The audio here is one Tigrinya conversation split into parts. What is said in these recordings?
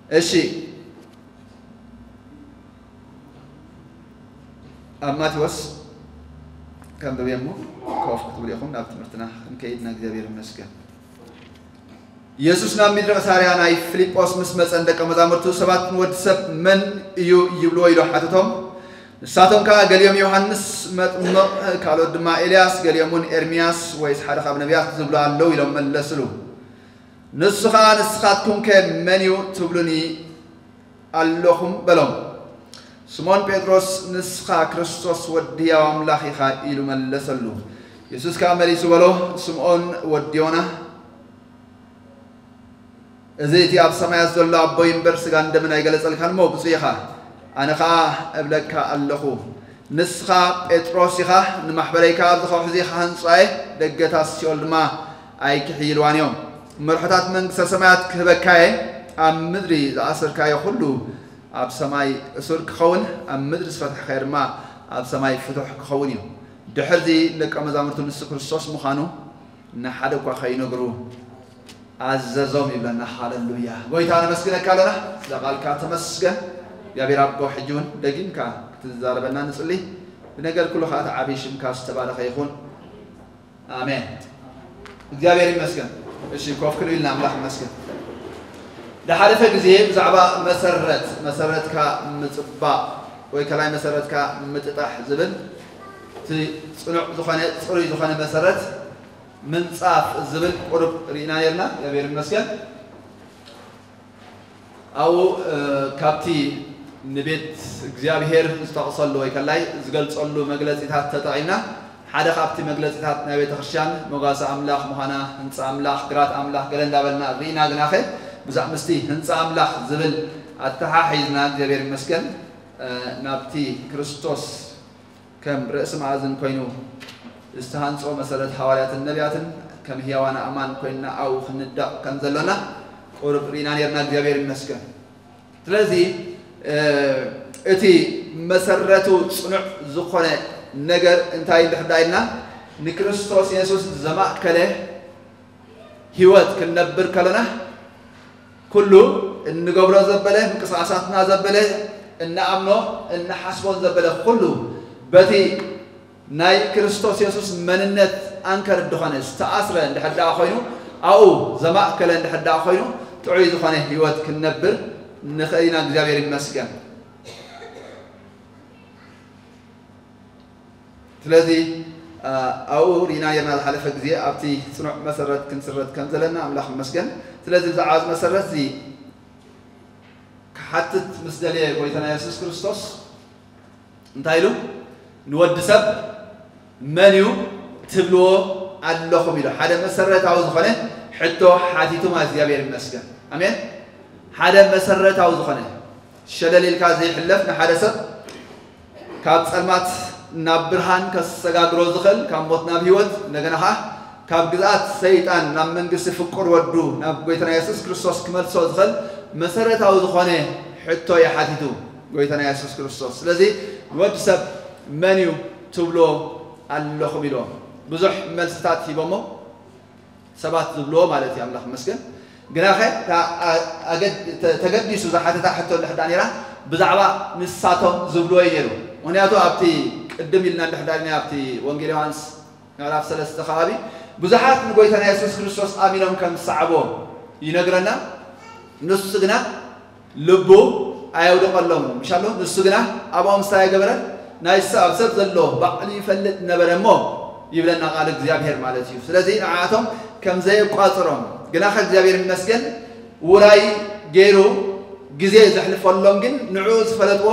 እሺ፣ ኣብ ማቴዎስ ከንብብ እየ እሞ ኮፍ ክትብሉ ኢኹም። ናብ ትምህርትና ክንከይድ ንእግዚኣብሔር ይመስገን። ኢየሱስ ናብ ምድሪ ቂሳርያ ናይ ፊልጶስ ምስ መጸ፣ ንደቀ መዛሙርቱ፣ ሰባት ንወዲ ሰብ መን እዩ ይብልዎ? ኢሉ ሓተቶም። ንሳቶም ከኣ፣ ገሊኦም ዮሃንስ መጥምቕ፣ ካልኦት ድማ ኤልያስ፣ ገሊኦም እውን ኤርምያስ ወይስ ሓደ ካብ ነቢያት ዝብሉ ኣለዉ ኢሎም መለስሉ። ንሱ ኸኣ፣ ንስኻትኩም ከ መን እዩ ትብሉኒ ኣለኹም? በሎም። ስምዖን ጴጥሮስ፣ ንስኻ ክርስቶስ ወዲ ሕያው ኣምላኽ ኢኻ ኢሉ መለሰሉ። የሱስ ከኣ መሊሱ በሎ፣ ስምዖን ወዲ ዮና፣ እዚ እቲ ኣብ ሰማያት ዘሎ ኣቦይ እምበር ስጋን ደምን ኣይገለጸልካን እሞ ብፁዕ ኢኻ። ኣነ ኸኣ እብለካ ኣለኹ፣ ንስኻ ጴጥሮስ ኢኻ፣ ንማሕበረይ ከኣ ኣብዚ ከውሒ እዚ ክሃንጾ እየ፣ ደገታት ሲኦል ድማ ኣይክሕይልዋን እዮም። መርሖታት መንግስተ ሰማያት ክህበካ እየ፣ ኣብ ምድሪ ዝኣሰርካዮ ኩሉ ኣብ ሰማይ እሱር ክኸውን፣ ኣብ ምድሪ ዝፈታሕካዮ ድማ ኣብ ሰማይ ፍቱሕ ክኸውን እዩ። ድሕርዚ ንደቀ መዛሙርቱ ንሱ ክርስቶስ ምዃኑ ንሓደ እኳ ከይነግሩ ኣዘዞም ይብለና። ሃለሉያ። ጎይታ ነመስግነካ ኣለና፣ ስለ ቃልካ ተመስገን። እግዚኣብሔር ኣቦ፣ ሕጂ እውን ደጊምካ ክትዛረበና ንጽሊ። ብነገር ኩሉ ከዓ እቲ ዓብዪ ሽምካ ዝተባረኸ ይኹን። ኣሜን። እግዚኣብሔር ይመስገን። እሺ፣ ኮፍ ክሉ ኢልና ኣምላኽ ይመስገን። ዝሓለፈ ግዜ ብዛዕባ መሰረት፣ መሰረትካ ምጽባቕ ወይ ከላይ መሰረትካ ምጥጣሕ ዝብል እቲ ጽኑዕ ዝኾነ፣ ጽሩይ ዝኾነ መሰረት ምንጻፍ ዝብል ቁሩብ ርኢና ነርና። እግዚኣብሔር ይመስገን። ኣብኡ፣ እ፣ ካብቲ ንቤት እግዚኣብሔር ዝጠቕሰሉ ወይ ከላይ ዝገልጸሉ መግለጺታት ተጠቒምና፣ ሓደ ካብቲ መግለጺታት ናይ ቤተ ክርስቲያን መጓሰ ኣምላኽ ምዃና፣ ህንጻ ኣምላኽ፣ ግራት ኣምላኽ ገለ እንዳበልና ርኢና፣ ግናኸ ብዛዕ ምስቲ ህንጻ ኣምላኽ ዝብል ኣተሓሒዝና፣ እግዚኣብሔር ይመስገን፣ እ፣ ናብቲ ክርስቶስ ከም ርእሲ መኣዝን ኮይኑ ዝተሃንጾ መሰረት ሃዋርያትን ነቢያትን ከም ህያዋን ኣእማን ኮይንና ኣብኡ ክንዳቕ ከም ዘሎና ቁሩብ ርኢና ነርና። እግዚኣብሔር ይመስገን። ስለዚ፣ እ፣ እቲ መሰረቱ ጽኑዕ ዝኾነ ነገር እንታይ እንድሕር ደኣ ኢልና፣ ንክርስቶስ የሱስ ዘማእከለ ህይወት ክንነብር ከለና፣ ኩሉ እንገብሮ ዘበለ፣ ምንቅስቓሳትና ዘበለ፣ እንኣምኖ፣ እንሓስቦን ዘበለ ኩሉ በቲ ናይ ክርስቶስ የሱስ መንነት ኣንከር እንደኾነ ዝተኣስረ እንድሕር ደኣ ኮይኑ፣ ኣብኡ ዘማእከለ እንድሕር ደኣ ኮይኑ፣ ጥዑይ ዝኾነ ህይወት ክንነብር ንኽእል ኢና። እግዚኣብሔር ይመስገን። ስለዚ፣ አ፣ ኣብኡ ርኢና ነርና ዝሓለፈ ግዜ ኣብቲ ጽኑዕ መሰረት ክንስረት ከም ዘለና ኣምላኽ ይመስገን። ስለዚ ብዛዕባ እዚ መሰረት እዚ ክሓትት ምስ ደለየ ጎይታና የሱስ ክርስቶስ እንታይ ኢሉ? ንወዲ ሰብ መን እዩ ትብልዎ ኣለኹም ኢሉ። ሓደ መሰረታዊ ዝኾነ ሕቶ ሓቲቱ ማለት እግዚኣብሔር ይመስገን። ኣሜን። ሓደ መሰረታዊ ዝኾነ ሸለል ኢልካ ዘይሕለፍ ንሓደ ሰብ ካብ ጸልማት ናብ ብርሃን ከሰጋግሮ ዝኽእል፣ ካብ ሞት ናብ ህይወት፣ እንደገና ኸዓ ካብ ግዝኣት ሰይጣን ናብ መንግስቲ ፍቁር ወዱ ናብ ጎይታና የሱስ ክርስቶስ ክመልሶ ዝኽእል መሰረታዊ ዝኾነ ሕቶ እዩ ሓቲቱ ጎይታና የሱስ ክርስቶስ። ስለዚ ንወዲ ሰብ መን እዩ ትብሎ ኣለኹም ኢሎም ብዙሕ መልስታት ሂቦሞ። ሰባት ዝብልዎ ማለት እዩ። ኣምላኽ ይመስገን። ግናኸ እታ ኣ-፣ ኣገድ-፣ ተ-፣ ተገዲሱ ዝሓተታ ሕቶ እንድሕር ደኣ ነይራ፣ ብዛዕባ ንሳቶም ዝብልዎ እዩ ነይሩ። ምኽንያቱ ኣብቲ ቅድም ኢልና እንድሕር ደኣ ነይና ኣብቲ ወንጌል ዮሃንስ ምዕራፍ ሰለስተ ከባቢ ብዙሓት ንጎይታና የሱስ ክርስቶስ ኣሚኖም ከም ዝሰዓብዎ ይነግረና። ንሱ ግና ልቡ ኣየውደቐሎምን። ምሻሎ ንሱ ግና ኣብኦም እንታይ ገበረ? ናይ ሰብ፣ ኣብ ሰብ ዘሎ ባዕሉ ይፈልጥ ነበረ እሞ ይብለና ቃል እግዚኣብሔር ማለት እዩ። ስለዚ ንዓኣቶም ከም ዘየቋጽሮም፣ ግናኸ እግዚኣብሔር ይመስገን ውራይ ገይሩ ግዜ ዘሕልፈሎም ግን ንዕኡ ዝፈለጥዎ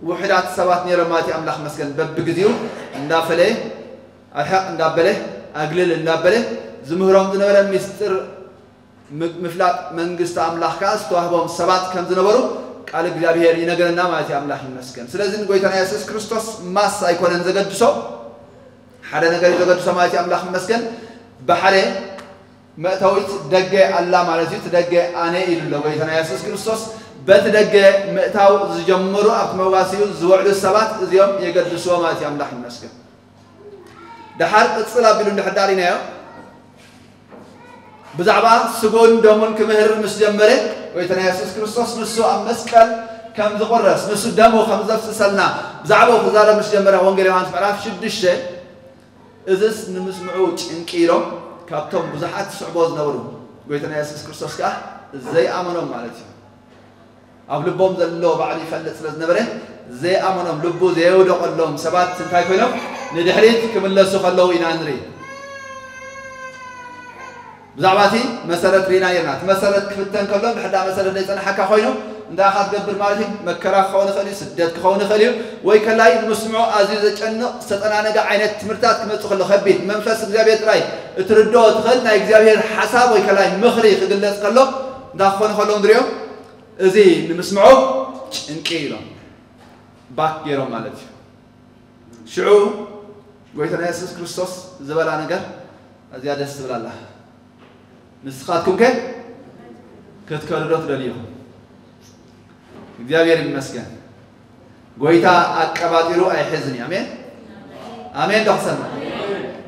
ውሑዳት ሰባት ነይሮም ማለት እዩ። ኣምላኽ መስገን በብግዜኡ እንዳፈለየ ኣርሕቕ እንዳበለ ኣግልል እንዳበለ ዝምህሮም ዝነበረ ምስጢር ም-፣ ምፍላጥ መንግስቲ ኣምላኽ ከኣ ዝተዋህቦም ሰባት ከም ዝነበሩ ቃል እግዚኣብሔር ይነግረና ማለት እዩ። ኣምላኽ ይመስገን። ስለዚ ንጎይታና የሱስ ክርስቶስ ማስ ኣይኮነን ዘገድሶ፣ ሓደ ነገር እዩ ዘገድሶ ማለት እዩ። ኣምላኽ ይመስገን። ብሓደ መእተዊት ደገ ኣላ ማለት እዩ። እቲ ደገ ኣነ ኢሉ ኣሎ ጎይታና የሱስ ክርስቶስ። በቲ ደገ ምእታው ዝጀመሩ ኣብቲ መዋሲኡ ዝውዕሉ ሰባት እዚኦም የገድስዎ ማለት እዩ። ኣምላኽ ይመስገን። ደሓር ቅጽል ኣቢሉ እንድሕር ደኣ ርኢናዮ፣ ብዛዕባ ስጎን ደሙን ክምህር ምስ ጀመረ፣ ጎይታና የሱስ ክርስቶስ ንሱ ኣብ መስቀል ከም ዝቑረስ፣ ንሱ ደሙ ከም ዘፍስሰልና ብዛዕባኡ ክዛረብ ምስ ጀመረ፣ ወንጌል ዮሃንስ ምዕራፍ ሽዱሽተ፣ እዝስ ንምስምዑ ጭንቂ ኢሎም ካብቶም ብዙሓት ዝስዕቦ ዝነበሩ፣ ጎይታና የሱስ ክርስቶስ ከኣ ዘይኣመኖም ማለት እዩ። ኣብ ልቦም ዘሎ ባዕሉ ይፈልጥ ስለ ዝነበረ፣ ዘይኣመኖም፣ ልቡ ዘየውደቐሎም ሰባት እንታይ ኮይኖም ንድሕሪት ክምለሱ ከለዉ ኢና ንርኢ። ብዛዕባ እቲ መሰረት ርኢና ኔርና። እቲ መሰረት ክፍተን ከሎ፣ እንድሕር ደኣ መሰረት ዘይጸንሓካ ኮይኑ፣ እንታይ ኢኻ ትገብር ማለት እዩ? መከራ ክኸውን ይኽእል እዩ፣ ስደት ክኸውን ይኽእል እዩ፣ ወይ ከላይ ንምስምዖ ኣዝዩ ዘጨንቕ፣ ዝተጠናነገ ዓይነት ትምህርትታት ክመጽእ ከሎ፣ ከቢድ፣ መንፈስ እግዚኣብሔር ጥራይ እትርድኦ ትኽእል ናይ እግዚኣብሔር ሓሳብ ወይ ከላይ ምኽሪ ክግለጽ ከሎ፣ እንታይ ክኾን ከሎ ንሪኦ? እዚ ንምስምዖ ጭንቂ ኢሎም ባክ ገይሮም ማለት እዩ። ሽዑ ጎይታና የሱስ ክርስቶስ ዝበላ ነገር ኣዝያ ደስ ትብል ኣላ። ንስኻትኩም ከ ክትከዱ ዶ ትደልዩ ኢኹም? እግዚኣብሔር ይመስገን። ጎይታ ኣቀባጢሩ ኣይሕዝን እዩ። ኣሜን፣ ኣሜን። ዶ ክሰምዕ?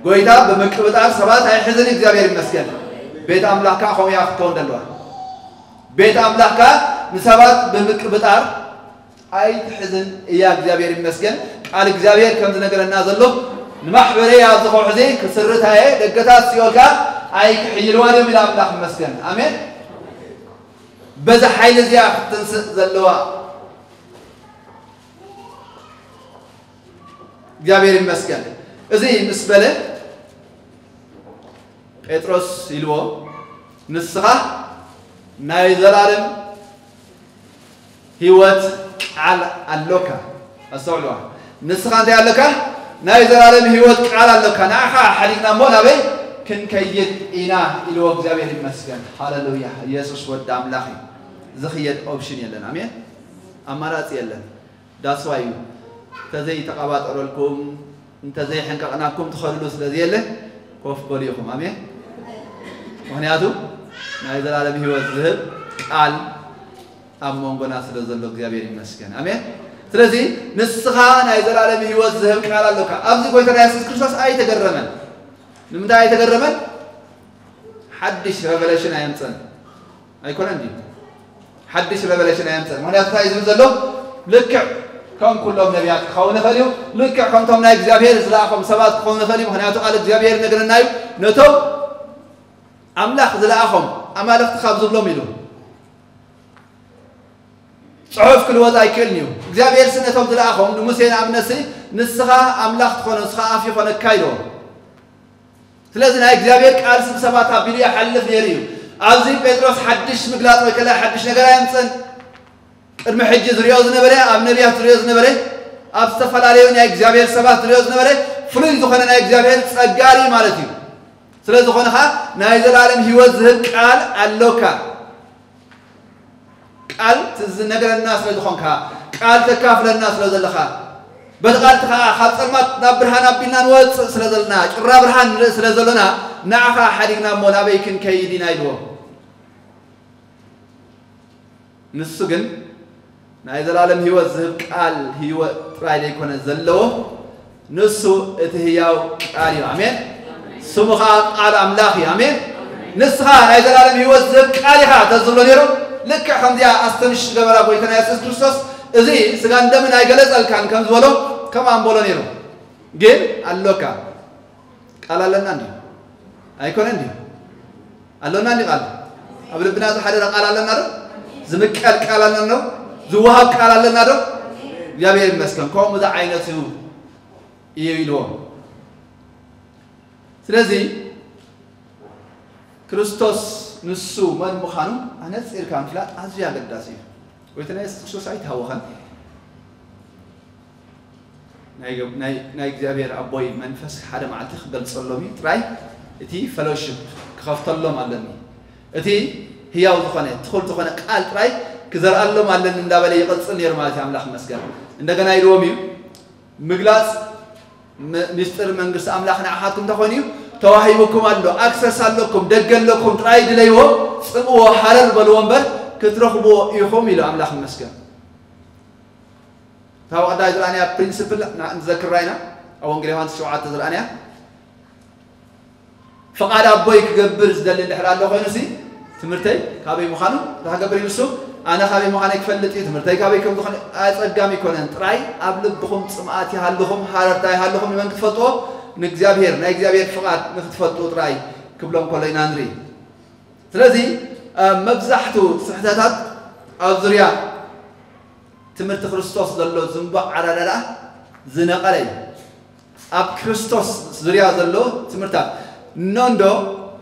ጎይታ ብምቅብጣር ሰባት ኣይሕዝን እዩ። እግዚኣብሔር ይመስገን። ቤት ኣምላኽ ከዓ ከምኡ እያ ክትከውን ዘለዋ። ቤት ኣምላኽ ከዓ ንሰባት ብምቅብጣር ኣይትሕዝን እያ። እግዚኣብሔር ይመስገን። ቃል እግዚኣብሔር ከም ዝነገረና ዘሎ ንማሕበረይ ኣብዚ ከውሒ እዚ ክስርታ እየ፣ ደገታት ሲኦል ከዓ ኣይክሕይልዋን እዮም ኢላ ኣምላኽ ይመስገን። ኣሜን። በዛ ሓይሊ እዚኣ ክትንስእ ዘለዋ እግዚኣብሔር ይመስገን። እዚ ምስ በለ ጴጥሮስ ኢልዎ፣ ንስኻ ናይ ዘላለም ህይወት ቃል ኣሎካ። ኣስተውዕልዋ። ንስኻ እንታይ ኣሎካ? ናይ ዘላለም ህይወት ቃል ኣሎካ። ንዓኻ ሓዲግና እሞ ናበይ ክንከይድ ኢና? ኢልዎ። እግዚኣብሔር ይመስገን። ሃሌሉያ። ኢየሱስ ወዲ ኣምላኽ እዩ። ዝኽየድ ኦፕሽን የለን። ኣሜን። ኣማራጺ የለን። ዳስዋ እዩ። እንተዘይተቐባጠረልኩም፣ እንተዘይሕንቀቕናኩም ትኸድሉ ስለ ዘየለ፣ ኮፍ በሉ ኢኹም። ኣሜን። ምኽንያቱ ናይ ዘላለም ህይወት ዝህብ ቃል ኣብ መንጎና ስለ ዘሎ እግዚኣብሔር ይመስገን። ኣሜን። ስለዚ ንስኻ ናይ ዘላለም ህይወት ዝህብ ቃል ኣሎካ። ኣብዚ ጎይታና የሱስ ክርስቶስ ኣይተገረመን። ንምንታይ ኣይተገረመን? ሓድሽ ሬቨሌሽን ኣየምጸን። ኣይኮነን ድዩ? ሓድሽ ሬቨሌሽን ኣየምጸን። ምኽንያቱ እንታይ እዩ ዝብል ዘሎ? ልክዕ ከም ኩሎም ነቢያት ክኸውን ይኽእል እዩ። ልክዕ ከምቶም ናይ እግዚኣብሔር ዝለኣኾም ሰባት ክኸውን ይኽእል እዩ። ምኽንያቱ ቃል እግዚኣብሔር ይነግረና እዩ። ነቶም ኣምላኽ ዝለኣኾም ኣማልኽቲ ካብ ዝብሎም ኢሉ ጽሑፍ ክልወጥ ኣይክእልን እዩ። እግዚኣብሔር ሲ ነቶም ዝለኣኾም ንሙሴ ንኣብነት ሲ ንስኻ ኣምላኽ ትኾኖ፣ ንስኻ ኣፍ ይኾነካ ኢልዎ። ስለዚ ናይ እግዚኣብሔር ቃል ሲ ሰባት ኣቢሉ ይሓልፍ ነይሩ እዩ። ኣብዚ ጴጥሮስ ሓድሽ ምግላጽ ወይ ከላ ሓድሽ ነገር ኣየምጸን። ቅድሚ ሕጂ ዝሪኦ ዝነበረ፣ ኣብ ነቢያት ዝሪኦ ዝነበረ፣ ኣብ ዝተፈላለዩ ናይ እግዚኣብሔር ሰባት ዝሪኦ ዝነበረ ፍሉይ ዝኾነ ናይ እግዚኣብሔር ጸጋ ርኢ ማለት እዩ። ስለ ዝኾነ ኸዓ ናይ ዘላለም ህይወት ዝህብ ቃል ኣሎካ። ቃል ትዝነግረና ስለ ዝኾንካ፣ ቃል ተካፍለና ስለ ዘለኻ፣ በቲ ቃልቲ ኸዓ ካብ ጸልማት ናብ ብርሃን ኣቢልና ንወጽእ ስለ ዘለና፣ ጭራ ብርሃን ንርኢ ስለ ዘሎና፣ ንዓኻ ሓዲግና እሞ ናበይ ክንከይድ ኢና ኢልዎ። ንሱ ግን ናይ ዘላለም ህይወት ዝህብ ቃል ህይወት ጥራይ ዘይኮነ ዘለዎ፣ ንሱ እቲ ህያው ቃል እዩ። ኣሜን። ስሙ ኸዓ ቃል ኣምላኽ እዩ። ኣሜን። ንስኻ ናይ ዘላለም ህይወት ዝህብ ቃል ኢኻ ተዝብሎ ነይሩ፣ ልክዕ ከምዚኣ ኣስተንሽ ዝገበራ ጎይታና የሱስ ክርስቶስ፣ እዚ ስጋን ደምን ኣይገለጸልካን ከም ዝበሎ፣ ከምኣ ምበሎ ነይሩ። ግን ኣሎካ። ቃል ኣለና እንዲ? ኣይኮነ እንዲ? ኣሎና እንዲ ቃል? ኣብ ልብና ዝሓደረ ቃል ኣለና ዶ? ዝምቀል ቃል ኣለና ዶ? ዝወሃብ ቃል ኣለና ዶ? እግዚኣብሔር ይመስገን። ከምኡ ዝዓይነቱ እዩ ኢልዎ። ስለዚ ክርስቶስ ንሱ መን ምዃኑ ኣነጺርካ ምፍላጥ ኣዝዩ ኣገዳሲ እዩ። ጎይታና የሱስ ክርስቶስ ኣይተሃወኸን። ናይ ገ-፣ ናይ፣ ናይ እግዚኣብሔር ኣቦይ መንፈስ ሓደ መዓልቲ ክገልጸሎም እዩ። ጥራይ እቲ ፈሎሺፕ ክኸፍተሎም ኣለኒ። እቲ ህያው ዝኾነ፣ ትኹል ዝኾነ ቃል ጥራይ ክዘርኣሎም ኣለኒ እንዳበለ ይቕጽል ነይሩ ማለት እዩ። ኣምላኽ ይመስገን። እንደገና ኢልዎም እዩ፣ ምግላጽ ም-፣ ምስጢር መንግስቲ ኣምላኽ ንዓኻትኩም እንተኾይኑ እዩ፣ ተዋሂቡኩም ኣሎ፣ ኣክሰስ ኣለኩም፣ ደገ ኣለኩም፣ ጥራይ ድለይዎ፣ ጽምዎ፣ ሃረር በልዎ እምበር ክትረኽብዎ ኢኹም ኢሉ። ኣምላኽ ይመስገን። እታ ቀዳይ ዝረኣናያ ፕሪንስፕል ና-፣ ንዘክራ ኢና። ኣብ ወንጌል ዮሃንስ ሸውዓተ ዝረኣናያ፣ ፍቓድ ኣቦይ ክገብር ዝደሊ እንድሕር ኣሎ ኮይኑ ሲ፣ ትምህርተይ ካበይ ምዃኑ እንታይ ክገብር እዩ ንሱ? ኣነ ካበይ ምዃነይ ክፈልጥ እዩ። ትምህርተይ ካበይ ከም ዝኾነ ኣጸጋሚ ኣይኮነን። ጥራይ ኣብ ልብኹም ጽምኣት ይሃልኹም፣ ሃረርታ ይሃልኹም። ንመን ክትፈልጥዎ? ንእግዚኣብሔር። ናይ እግዚኣብሔር ፍቓድ ንክትፈልጡ ጥራይ ክብሎም ከሎ ኢና ንርኢ። ስለዚ፣ እ፣ መብዛሕቱ ስሕተታት ኣብ ዙርያ ትምህርቲ ክርስቶስ ዘሎ ዝንቡዕ ኣረዳድኣ ዝነቐለ እዩ። ኣብ ክርስቶስ ዙርያ ዘሎ ትምህርታት፣ እኖ እንዶ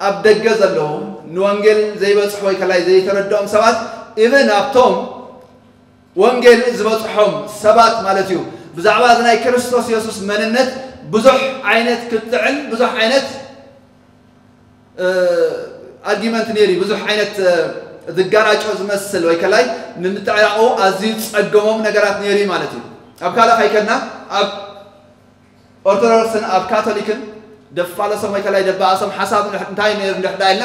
ኣብ ደገ ዘለዉ፣ ንወንጌል ዘይበጽሑ ወይ ከላይ ዘይተረድኦም ሰባት፣ ኢቨን ኣብቶም ወንጌል ዝበጽሖም ሰባት ማለት እዩ፣ ብዛዕባ እዚ ናይ ክርስቶስ የሱስ መንነት ብዙሕ ዓይነት ክትዕን ብዙሕ ዓይነት፣ እ፣ ኣርጊመንት ነይሩ እዩ። ብዙሕ ዓይነት፣ እ፣ ዝጋራጮ ዝመስል ወይ ከላይ ንምትዕራቑ ኣዝዩ ዝጸገሞም ነገራት ነይሩ እዩ ማለት እዩ። ኣብ ካልእ ከይከድና፣ ኣብ ኦርቶዶክስን ኣብ ካቶሊክን ደፋለሶም ወይ ከላይ ደባኣሶም ሓሳብ ንሕ-፣ እንታይ ነይሩ እንድሕር ዳ ኢልና፣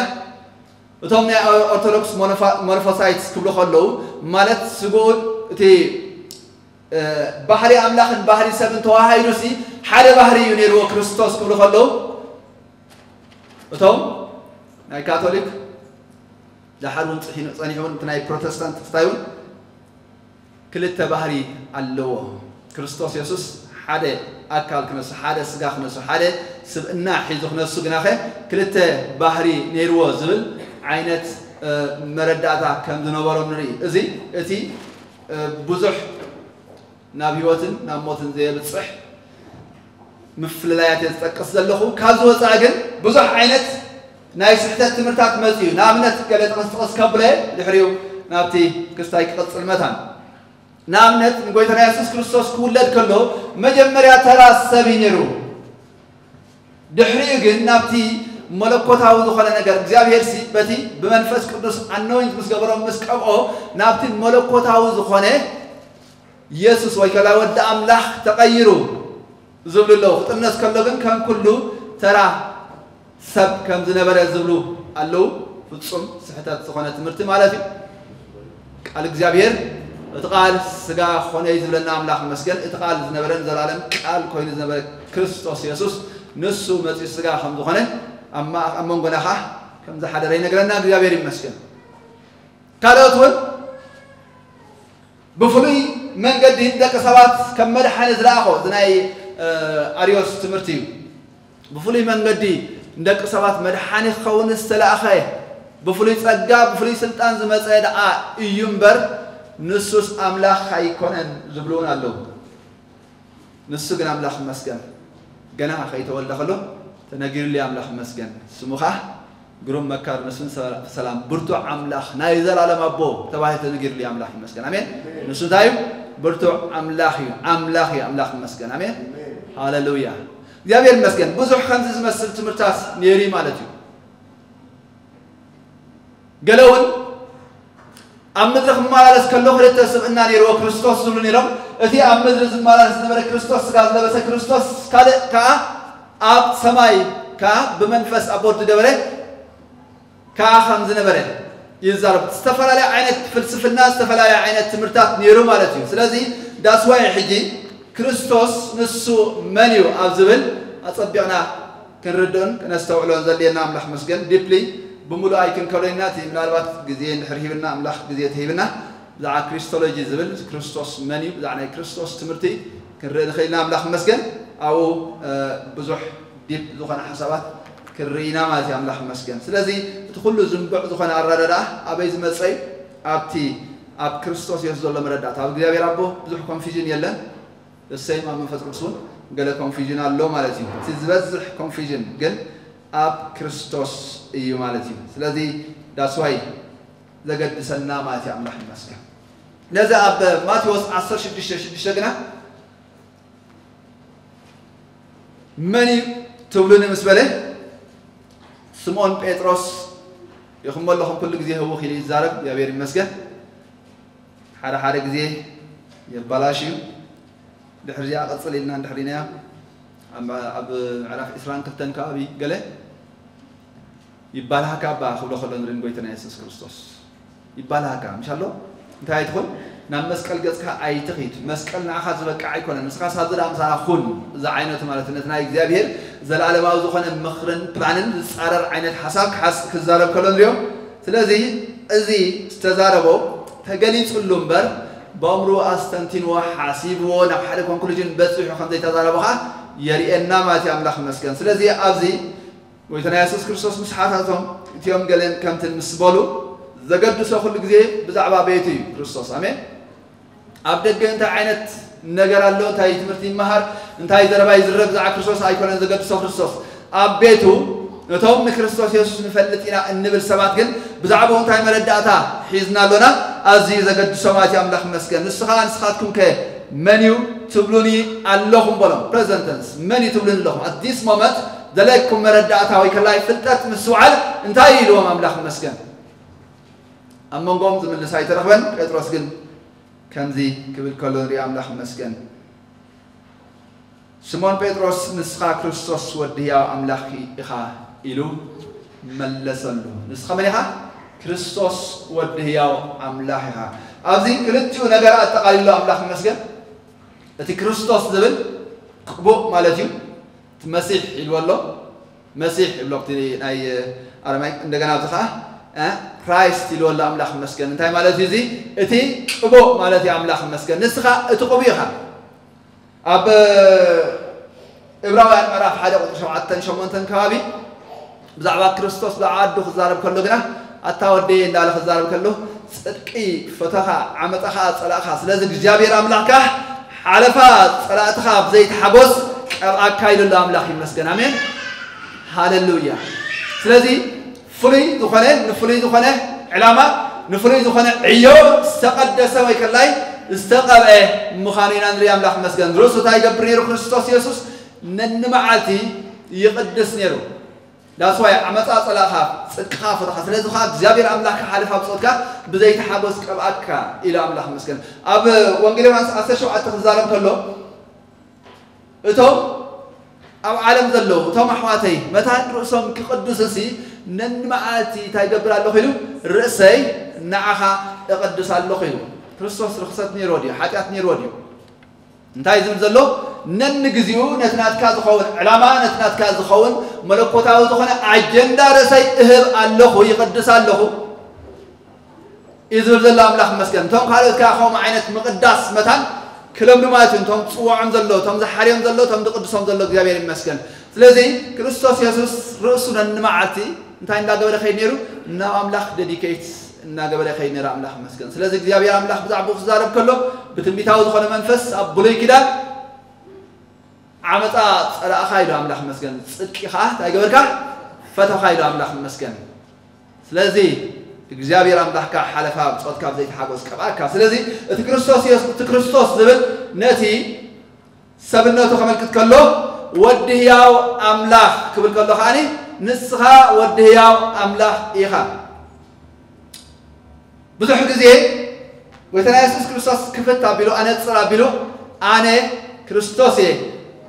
እቶም ናይ ኦርቶዶክስ ሞኖፋ-፣ ሞኖፎሳይትስ ክብሉ ከለዉ፣ ማለት ስግኡን እቲ፣ እ፣ ባህሪ ኣምላኽን ባህሪ ሰብን ተዋሃሂዱ ሲ ሓደ ባህሪ እዩ ነይርዎ ክርስቶስ ክብሉ ከለዉ፣ እቶም ናይ ካቶሊክ፣ ዳሓር እውን ጽሒኑ-፣ ጸኒሑ እውን እቲ ናይ ፕሮቴስታንት ክስታይ እውን ክልተ ባህሪ ኣለዎ። ክርስቶስ የሱስ ሓደ ኣካል ክነሱ፣ ሓደ ስጋ ክነሱ፣ ሓደ ስብእና ሒዙ ክነሱ ግናኸ ክልተ ባህሪ ነይርዎ ዝብል ዓይነት፣ እ፣ መረዳእታ ከም ዝነበሮም ንርኢ። እዚ እቲ፣ እ፣ ብዙሕ ናብ ህይወትን ናብ ሞትን ዘየብጽሕ ምፍልላያት እየ ዝጠቅስ ዘለኹ። ካብዚ ወፃኢ ግን ብዙሕ ዓይነት ናይ ስሕተት ትምህርታት መፅኡ እዩ። ንኣብነት ገለ ጥቕስ ጥቕስ ከብለ ድሕሪኡ ናብቲ ክስታይ ክቕፅል መታን። ንኣብነት ንጎይታና የሱስ ክርስቶስ ክውለድ ከሎ መጀመርያ ተራ ሰብ እዩ ነይሩ። ድሕሪኡ ግን ናብቲ መለኮታዊ ዝኾነ ነገር እግዚኣብሔር ሲ በቲ ብመንፈስ ቅዱስ ኣኖይንት ምስ ገበሮ ምስ ቀብኦ ናብቲ መለኮታዊ ዝኾነ የሱስ ወይ ከላ ወዲ ኣምላኽ ተቐይሩ ዝብሉ ኣለዉ። ክጥነስ ከሎ ግን ከም ኩሉ ተራ ሰብ ከም ዝነበረ ዝብሉ ኣለዉ። ፍጹም ስሕተት ዝኾነ ትምህርቲ ማለት እዩ። ቃል እግዚኣብሔር እቲ ቃል ስጋ ኾነ እዩ ዝብለና ኣምላኽ ይመስገን። እቲ ቃል ዝነበረ ንዘለኣለም ቃል ኮይኑ ዝነበረ ክርስቶስ የሱስ ንሱ መጺኡ ስጋ ከም ዝኾነ ኣብ ማ-፣ ኣብ መንጎና ኸዓ ከም ዝሓደረ ይነግረና። እግዚኣብሔር ይመስገን። ካልኦት እውን ብፍሉይ መንገዲ ንደቂ ሰባት ከም መድሓኒ ዝለኣኾ፣ እዚ ናይ፣ እ፣ ኣርዮስ ትምህርቲ እዩ። ብፍሉይ መንገዲ ንደቂ ሰባት መድሓኒ ክኸውን ዝተላእኸ፣ ብፍሉይ ጸጋ፣ ብፍሉይ ስልጣን ዝመጸ ደኣ እዩ እምበር፣ ንሱስ ኣምላኽ ኣይኮነን ዝብሉ እውን ኣለዉ። ንሱ ግን ኣምላኽ ይመስገን፣ ገና ከይተወልደ ከሎ ተነጊሩሉ እዩ። ኣምላኽ ይመስገን። ስሙ ኸዓ ግሩም መካር፣ መስፍን ሰ-፣ ሰላም፣ ብርቱዕ ኣምላኽ፣ ናይ ዘላለም ኣቦ ተባሂሉ ተነጊሩሉ እዩ። ኣምላኽ ይመስገን። ኣሜን። ንሱ እንታይ እዩ? ብርቱዕ ኣምላኽ እዩ። ኣምላኽ እዩ። ኣምላኽ ይመስገን። ኣሜን። ሃሌሉያ። እግዚኣብሔር ይመስገን። ብዙሕ ከምዚ ዝመስል ትምህርታት ነይሩ እዩ ማለት እዩ። ገለ እውን ኣብ ምድሪ ክመላለስ ከሎ ክልተ ስብእና ነይርዎ ክርስቶስ ዝብሉ ነይሮም። እቲ ኣብ ምድሪ ዝመላለስ ዝነበረ ክርስቶስ፣ ስጋ ዝለበሰ ክርስቶስ፣ ካልእ ከኣ ኣብ ሰማይ ከኣ ብመንፈስ ኣብ ቦርድ ዝገበረ ከኣ ከም ዝነበረ ይዛረብ። ዝተፈላለየ ዓይነት ፍልስፍና፣ ዝተፈላለየ ዓይነት ትምህርታት ነይሩ ማለት እዩ። ስለዚ that's why ሕጂ ክርስቶስ ንሱ መን እዩ ኣብ ዝብል ኣጸቢቕና ክንርድእን ክነስተውዕሎን ዘድልየና ኣምላኽ መስገን። ዲፕሊ ብምሉእ ኣይክንከሎና፣ እቲ ምናልባት ግዜ እንድሕር ሂብና፣ ኣምላኽ ግዜ ተሂብና፣ ብዛዕባ ክሪስቶሎጂ ዝብል ክርስቶስ መን እዩ፣ ብዛዕባ ናይ ክርስቶስ ትምህርቲ ክንርኢ ንኽእል ኢና። ኣምላኽ መስገን። ኣብኡ፣ እ፣ ብዙሕ ዲፕ ዝኾነ ሓሳባት ክንርኢ ኢና ማለት እዩ። ኣምላኽ መስገን። ስለዚ እቲ ኩሉ ዝንቡዕ ዝኾነ ኣረዳድኣ ኣበይ ዝመጸ እዩ? ኣብቲ ኣብ ክርስቶስ የሱስ ዘሎ መረዳእታ። ኣብ እግዚኣብሔር ኣቦ ብዙሕ ኮንፊዥን የለን። እሰይ፣ ኣብ መንፈስ ቅዱስ እውን ገለ ኮንፊዥን ኣሎ ማለት እዩ። እቲ ዝበዝሕ ኮንፊዥን ግን ኣብ ክርስቶስ እዩ ማለት እዩ። ስለዚ that's why ዘገድሰና ማለት እዩ። ኣምላኽ ይመስገን። ነዚ ኣብ ማቴዎስ ዓሰርተ ሽዱሽተ ሽዱሽተ ግና መን እዩ ትብሉኒ ምስ በለ፣ ስምኦን ጴጥሮስ፣ ኢኹም ኣለኹም ኩሉ ግዜ ህውኽ ኢሉ ይዛረብ፣ እግዚኣብሔር ይመስገን። ሓደ ሓደ ግዜ የባላሽ እዩ። ድሕሪ እዚኣ ቀጽል ኢልና እንድሕር ኢናዮ፣ ኣብ፣ ኣብ ምዕራፍ ዕስራን ክልተን ከባቢ ገለ ይባልሃካ እባ ክብሎ ከሎ ንርኢ ንጎይታና የሱስ ክርስቶስ። ይባልሃካ፣ ምሽ ኣሎ? እንታይ ኣይትኹን? ናብ መስቀል ገጽካ ኣይትኺድ። መስቀል ንዓኻ ዝበቅዕ ኣይኮነን። ንስኻ ሳብ ዝደኣ ምሳኻ ኩን። እዚ ዓይነቱ ማለት ነቲ ናይ እግዚኣብሔር ዘለኣለማዊ ዝኾነ ምኽርን ፕላንን ዝጻረር ዓይነት ሓሳብ ክሓስ-፣ ክዛረብ ከሎ ንሪኦ። ስለዚ እዚ ዝተዛረቦ ተገሊጹሉ እምበር፣ በእምሩ ኣስተንቲንዎ፣ ሓሲብዎ፣ ናብ ሓደ ኮንክሉዥን በጺሑ ከም ዘይተዛረቦ ኸኣ የርእየና ማለት እዩ። ኣምላኽ ይመስገን። ስለዚ ኣብዚ ጎይታና የሱስ ክርስቶስ ምስ ሓታቶም፣ እቲኦም ገለን ከምትን ምስ በሉ፣ ዘገድሶ ኩሉ ግዜ ብዛዕባ ቤቱ እዩ ክርስቶስ። ኣሜን። ኣብ ደገ እንታይ ዓይነት ነገር ኣሎ፣ እንታይ ትምህርቲ ይመሃር፣ እንታይ ዘረባ ይዝረብ፣ ብዛዕባ ክርስቶስ ኣይኮነን ዘገድሶ ክርስቶስ። ኣብ ቤቱ እቶም ንክርስቶስ የሱስ ንፈልጥ ኢና እንብል ሰባት ግን ብዛዕባኡ እንታይ መረዳእታ ሒዝና ኣሎና? ኣዝዩ ዘገድሶ ማለት እዩ። ኣምላኽ ይመስገን። ንሱ ኸኣ ንስኻትኩም ከ መን እዩ ትብሉኒ ኣለኹም በሎም። ፕረዘንት ተንስ መን እዩ ትብሉኒ ኣለኹም? At this moment ዘለኩም መረዳእታ ወይ ከላይ ፍልጠት ምስ ውዓል እንታይ እዩ ኢልዎም? ኣምላኽ ይመስገን። ኣብ መንጎኦም ዝምልስ ኣይተረኽበን። ጴጥሮስ ግን ከምዚ ክብል ከሎ ንርኢ። ኣምላኽ ይመስገን። ስሞን ጴጥሮስ፣ "ንስኻ ክርስቶስ ወዲ ህያው ኣምላኽ ኢኻ" ኢሉ መለሰሉ። "ንስኻ መን ኢኻ?" "ክርስቶስ ወዲ ህያው ኣምላኽ ኢኻ።" ኣብዚ ክልቲኡ ነገር ኣጠቓሊሉ፣ ኣምላኽ ይመስገን። እቲ ክርስቶስ ዝብል ቅቡእ ማለት እዩ። እቲ መሲሕ ኢልዎ ኣሎ። መሲሕ ይብሎ፣ እቲ ናይ ኣረማይ። እንደገና ኣብዚ ኸዓ፣ እ፣ ክራይስት ኢልዎ ኣሎ። ኣምላኽ ይመስገን። እንታይ ማለት እዩ እዚ? እቲ ቅቡእ ማለት እዩ። ኣምላኽ ይመስገን። ንስኻ እቲ ቅቡእ ኢኻ። ኣብ እብራውያን ምዕራፍ ሓደ ቁፅሪ ሸውዓተን ሸሞንተን ከባቢ ብዛዕባ ክርስቶስ ብዛዕባ ዓዱ ክዛረብ ከሎ ግና፣ "ኣታ ወደየ" እንዳለ ክዛረብ ከሎ፣ "ጽድቂ ፈተኻ፣ ዓመጻ ኸኣ ጸላእኻ፣ ስለዚ እግዚኣብሔር ኣምላኽካ ሓለፋ ጸላእትኻ ብዘይቲ ሓጎስ ቀብኣካ" ኢሉ ኣሎ። ኣምላኽ ይመስገን። ኣሜን። ሃሌሉያ። ስለዚ ፍሉይ ዝኾነ፣ ንፍሉይ ዝኾነ ዕላማ፣ ንፍሉይ ዝኾነ ዕዮ ዝተቐደሰ ወይ ከላይ ዝተቐብአ ምዃኑ ኢና ንርኢ። ኣምላኽ ይመስገን። ርእሱ እንታይ ይገብር ነይሩ? ክርስቶስ የሱስ ነንመዓልቲ ይቕድስ ነይሩ። That's why ዓመጻ ጸላእኻ፣ ጽድቅኻ ፈተኻ። ስለዚ ኸኣ እግዚኣብሔር ኣምላኽካ ሓለፋ ብጾትካ ብዘይቲ ሓጎስ ቀብኣካ ኢሉ። ኣምላኽ ይመስገን። ኣብ ወንጌል ዮሃንስ ዓሰርተ ሸውዓተ ክዛረብ ከሎ፣ እቶም ኣብ ዓለም ዘለዉ፣ እቶም ኣሕዋተይ፣ መታን ርእሶም ክቕድሱሲ ነንመዓልቲ እንታይ ይገብር ኣለኹ ኢሉ? "ርእሰይ ንዓኻ እቕድስ ኣለኹ" ኢሉ። ክርስቶስ ርኽሰት ነይርዎ ድዩ? ሓጢኣት ነይርዎ ድዩ? እንታይ ዝብል ዘሎ? "ነንግዜኡ ነቲ ናትካ ዝኸውን ዕላማ፣ ነቲ ናትካ ዝኸውን መለኮታዊ ዝኾነ ኣጀንዳ ርእሰይ እህብ ኣለኹ፣ ይቕድስ ኣለኹ" እዩ ዝብል ዘሎ። ኣምላኽ ይመስገን። እቶም ካልኦት ከኣ ከምኡ ዓይነት ምቕዳስ መታን ክለምዱ ማለት እዩ። እቶም ዝጽውዖም ዘሎ፣ እቶም ዝሓርዮም ዘሎ፣ እቶም ዝቕድሶም ዘሎ እግዚኣብሔር ይመስገን። ስለዚ ክርስቶስ የሱስ ርእሱ ነንመዓልቲ እንታይ እንዳገበረ ከይድ ነይሩ? ናብ ኣምላኽ ደዲኬት እናገበረ ከይድ ነይሩ። ኣምላኽ ይመስገን። ስለዚ እግዚኣብሔር ኣምላኽ ብዛዕባኡ ክዛረብ ከሎ ብትንቢታዊ ዝኾነ መንፈስ ኣብ ብሉይ ኪዳን ዓመጻ ጸላእኻ ኢሉ። ኣምላኽ ይመስገን። ጽድቂ ኸኣ እንታይ ገበርካ? ፈተኻ ኢሉ። ኣምላኽ ይመስገን። ስለዚ እግዚኣብሔር ኣምላኽካ ሓለፋ ብጾትካ ብዘይቲ ሓጎስ ቀብኣካ። ስለዚ እቲ ክርስቶስ የሱስ፣ እቲ ክርስቶስ ዝብል ነቲ ሰብነቱ ከመልክት ከሎ፣ ወዲ ህያው ኣምላኽ ክብል ከሎ ከኣኒ፣ "ንስኻ ወዲ ህያው ኣምላኽ ኢኻ።" ብዙሕ ግዜ ጎይታና የሱስ ክርስቶስ ክፍት ኣቢሉ፣ ኣነጽር ኣቢሉ፣ "ኣነ ክርስቶስ እየ፣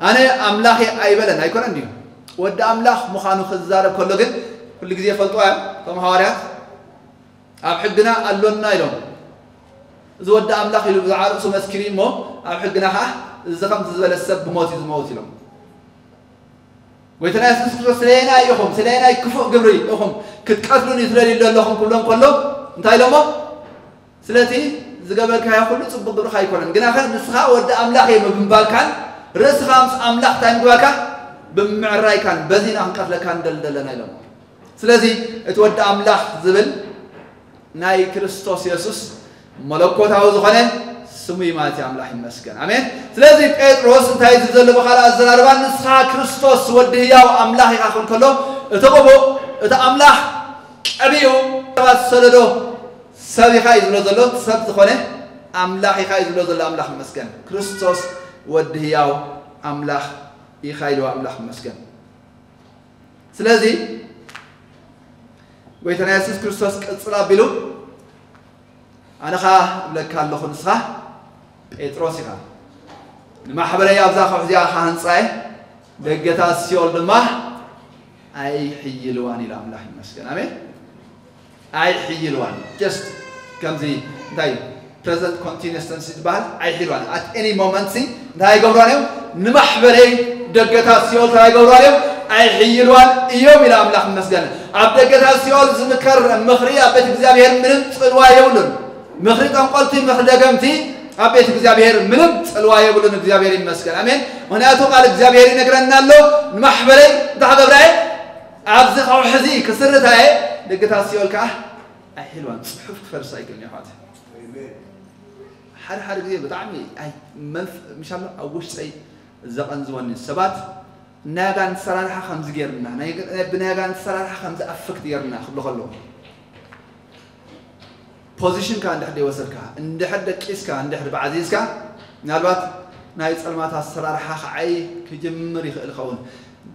ኣነ ኣምላኽ እየ" ኣይበለን። ኣይኮነን ድዩ? ወዲ ኣምላኽ ምዃኑ ክዛረብ ከሎ ግን፣ ኩሉ ግዜ ይፈልጥዎ እዮም እቶም ሃዋርያት። "ኣብ ሕግና ኣሎና" ኢሎም። "እዚ ወዲ ኣምላኽ" ኢሉ ብዛዕባ ርእሱ መስኪሩ እሞ፣ "ኣብ ሕግና ኸዓ እዚ ከምዚ ዝበለ ሰብ ብሞት እዩ ዝመውት" ኢሎም። ጎይታና የሱስ ክርስቶስ፣ "ስለየናይ ኢኹም፣ ስለየናይ ክፉእ ግብሪ ኢኹም ክትቀትሉኒ ትደልዩ ዘለኹም?" ክብሎም ከሎ፣ እንታይ ኢሎሞ? "ስለቲ ዝገበርካዮ ኩሉ ጽቡቕ ግብርኻ ኣይኮነን፣ ግናኸ ንስኻ ወዲ ኣምላኽ እየ ብምባልካን ርእስኻ ምስ ኣምላኽ እንታይ ምግባርካ ብምዕራይካን፣ በዚ ኢና ክንቀትለካ ንደሊ ዘለና" ኢሎሞ። ስለዚ እቲ ወዲ ኣምላኽ ዝብል ናይ ክርስቶስ የሱስ መለኮታዊ ዝኾነ ስሙ እዩ ማለት እዩ። ኣምላኽ ይመስገን። ኣሜን። ስለዚ ጴጥሮስ እንታይ ዝብል ዘሎ ብኻልእ ኣዘራርባ፣ "ንስኻ ክርስቶስ ወዲ ህያው ኣምላኽ ኢኻ" ክብል ከሎ፣ እቲ ቅቡእ፣ እቲ ኣምላኽ ቀቢኡ ሰባት ዝሰደዶ ሰብ ኢኻ እዩ ዝብሎ ዘሎ። ሰብ ዝኾነ ኣምላኽ ኢኻ እዩ ዝብሎ ዘሎ። ኣምላኽ ይመስገን። "ክርስቶስ ወዲ ህያው ኣምላኽ ኢኻ" ኢልዎ። ኣምላኽ ይመስገን። ስለዚ ጎይታና የሱስ ክርስቶስ ቅጽል ኣቢሉ፣ "ኣነ ኸኣ እብለካ ኣለኹ፣ ንስኻ ጴጥሮስ ኢኻ። ንማሕበረይ ኣብዛ ከውሒ እዚኣ ክሃንጻ እየ፣ ደገታት ሲኦል ድማ ኣይሕይልዋን" ኢሉ። ኣምላኽ ይመስገን። ኣሜን። ኣይሕይልዋን። ጀስት ከምዚ እንታይ እዩ? ፕረዘንት ኮንቲኒየስ ተንስ ዝበሃል ኣይሕይልዋን። ኣት ኤኒ ሞመንት ሲ እንታይ ኣይገብርዋን እዮም? ንማሕበረይ ደገታት ሲኦል እንታይ ኣይገብርዋን እዮም? ኣይሕይልዋን እዮም ኢሉ ኣምላኽ ይመስገን። ኣብ ደገታት ሲኦል ዝምከር ምኽሪ ኣብ ቤት እግዚኣብሔር ምንም ጽልዋ የብሉን። ምኽሪ ጠንቆልቲ፣ ምኽሪ ደገምቲ ኣብ ቤት እግዚኣብሔር ምንም ጽልዋ የብሉን። እግዚኣብሔር ይመስገን። ኣሜን። ምኽንያቱ ቃል እግዚኣብሔር ይነግረና ኣሎ፣ ንማሕበረይ እንታይ ክገብራ እየ? ኣብዚ ከውሒ እዚ ክስርታ እየ፣ ደገታት ሲኦል ከዓ ኣይሕልዋን። ጽሑፍ ክፈርስ ኣይክእልን እዩ፣ ኣሕዋት። ሓደ ሓደ ግዜ ብጣዕሚ ኣይ መንፍ-፣ ምሻሎ ኣብ ውሽጠይ ዘቐንዝወኒ ሰባት ናይ ኣጋንንቲ ኣሰራርሓ ከምዚ ገይርና፣ ናይ፣ ብናይ ኣጋንንቲ ኣሰራርሓ ከምዚ ኣፈክት ገይርና ክብሉ ከለዉ፣ ፖዚሽንካ እንድሕር ደይወሰድካ፣ እንድሕር ደቂስካ፣ እንድሕር ባዕዚዝካ፣ ምናልባት ናይ ጸልማት ኣሰራርሓ ከዓይ ክጅምር ይኽእል ይኸውን።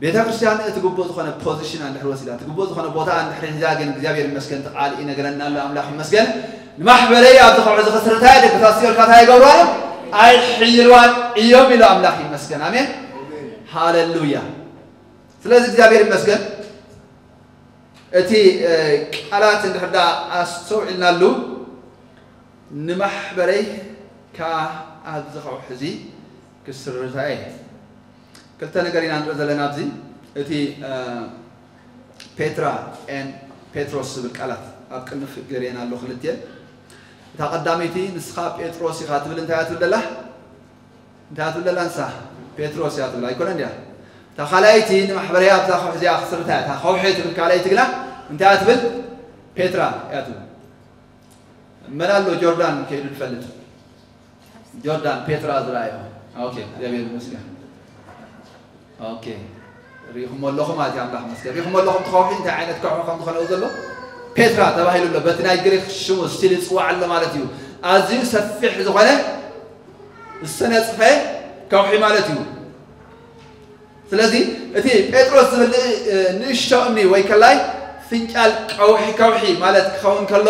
ቤተ ክርስቲያን እቲ ግቡእ ዝኾነ ፖዚሽን እንድሕር ወሲዳ፣ እቲ ግቡእ ዝኾነ ቦታ እንድሕር ሒዛ፣ ግን እግዚኣብሔር ይመስገን እቲ ቃል ይነግረና ኣሎ። ኣምላኽ ይመስገን። ንማሕበረይ ኣብዚ ከውሒ እዚ ክስርታ እየ፣ ደገታት ሲኦል ከዓ እንታይ ኣይገብርዋን እዮም? ኣይሕይልዋን እዮም ኢሉ ኣምላኽ ይመስገን። ኣሜን። ሃሌሉያ። ስለዚ እግዚኣብሔር ይመስገን። እቲ፣ እ፣ ቃላት እንድሕር ደኣ ኣስተውዒልናሉ፣ ንማሕበረይ ከኣ ኣብዚ ከውሒ እዚ ክስርታ እየ። ክልተ ነገር ኢና ንርኢ ዘለና ኣብዚ። እቲ፣ እ፣ ፔትራ ኤን ፔትሮስ ዝብል ቃላት ኣብ ቅንፍ ገይረን ኣሎ ክልቲኤን። እታ ቀዳመይቲ ንስኻ ጴጥሮስ ኢኻ ትብል እንታይ እያ ትብል ዘላ? እንታይ እያ ትብል ዘላ ንሳ? ጴጥሮስ እያ ትብል ኣይኮነን ድያ? እታ ካልኣይቲ ንማሕበረይ ኣብዛ ከውሒ እዚኣ ክስርታ እያ። እታ ከውሒ ትብል ካልኣይቲ ግና እንታይ እያ ትብል? ፔትራ እያ ትብል። መን ኣሎ ጆርዳን ከይዱ ዝፈልጥ? ጆርዳን ፔትራ ዝረኣዮ። ኦኬ፣ እግዚኣብሔር ይመስገን። ኦኬ፣ ሪኢኹሞ ኣለኹም ማለት እዩ። ኣምላኽ ይመስገን። ሪኢኹሞ ኣለኹም እቲ ከውሒ እንታይ ዓይነት ከውሒ ከም ዝኾነ ዘሎ? ፔትራ ተባሂሉ ኣሎ። በቲ ናይ ግሪክ ሽሙ ስቲል ይጽዋዕ ኣሎ ማለት እዩ። ኣዝዩ ሰፊሕ ዝኾነ ዝተነጽፈ ከውሒ ማለት እዩ። ስለዚ እቲ ጴጥሮስ ዝብል እ፣ ንእሽቶ እምኒ ወይ ከላይ ፍንጫል ቀውሒ፣ ከውሒ ማለት ክኸውን ከሎ፣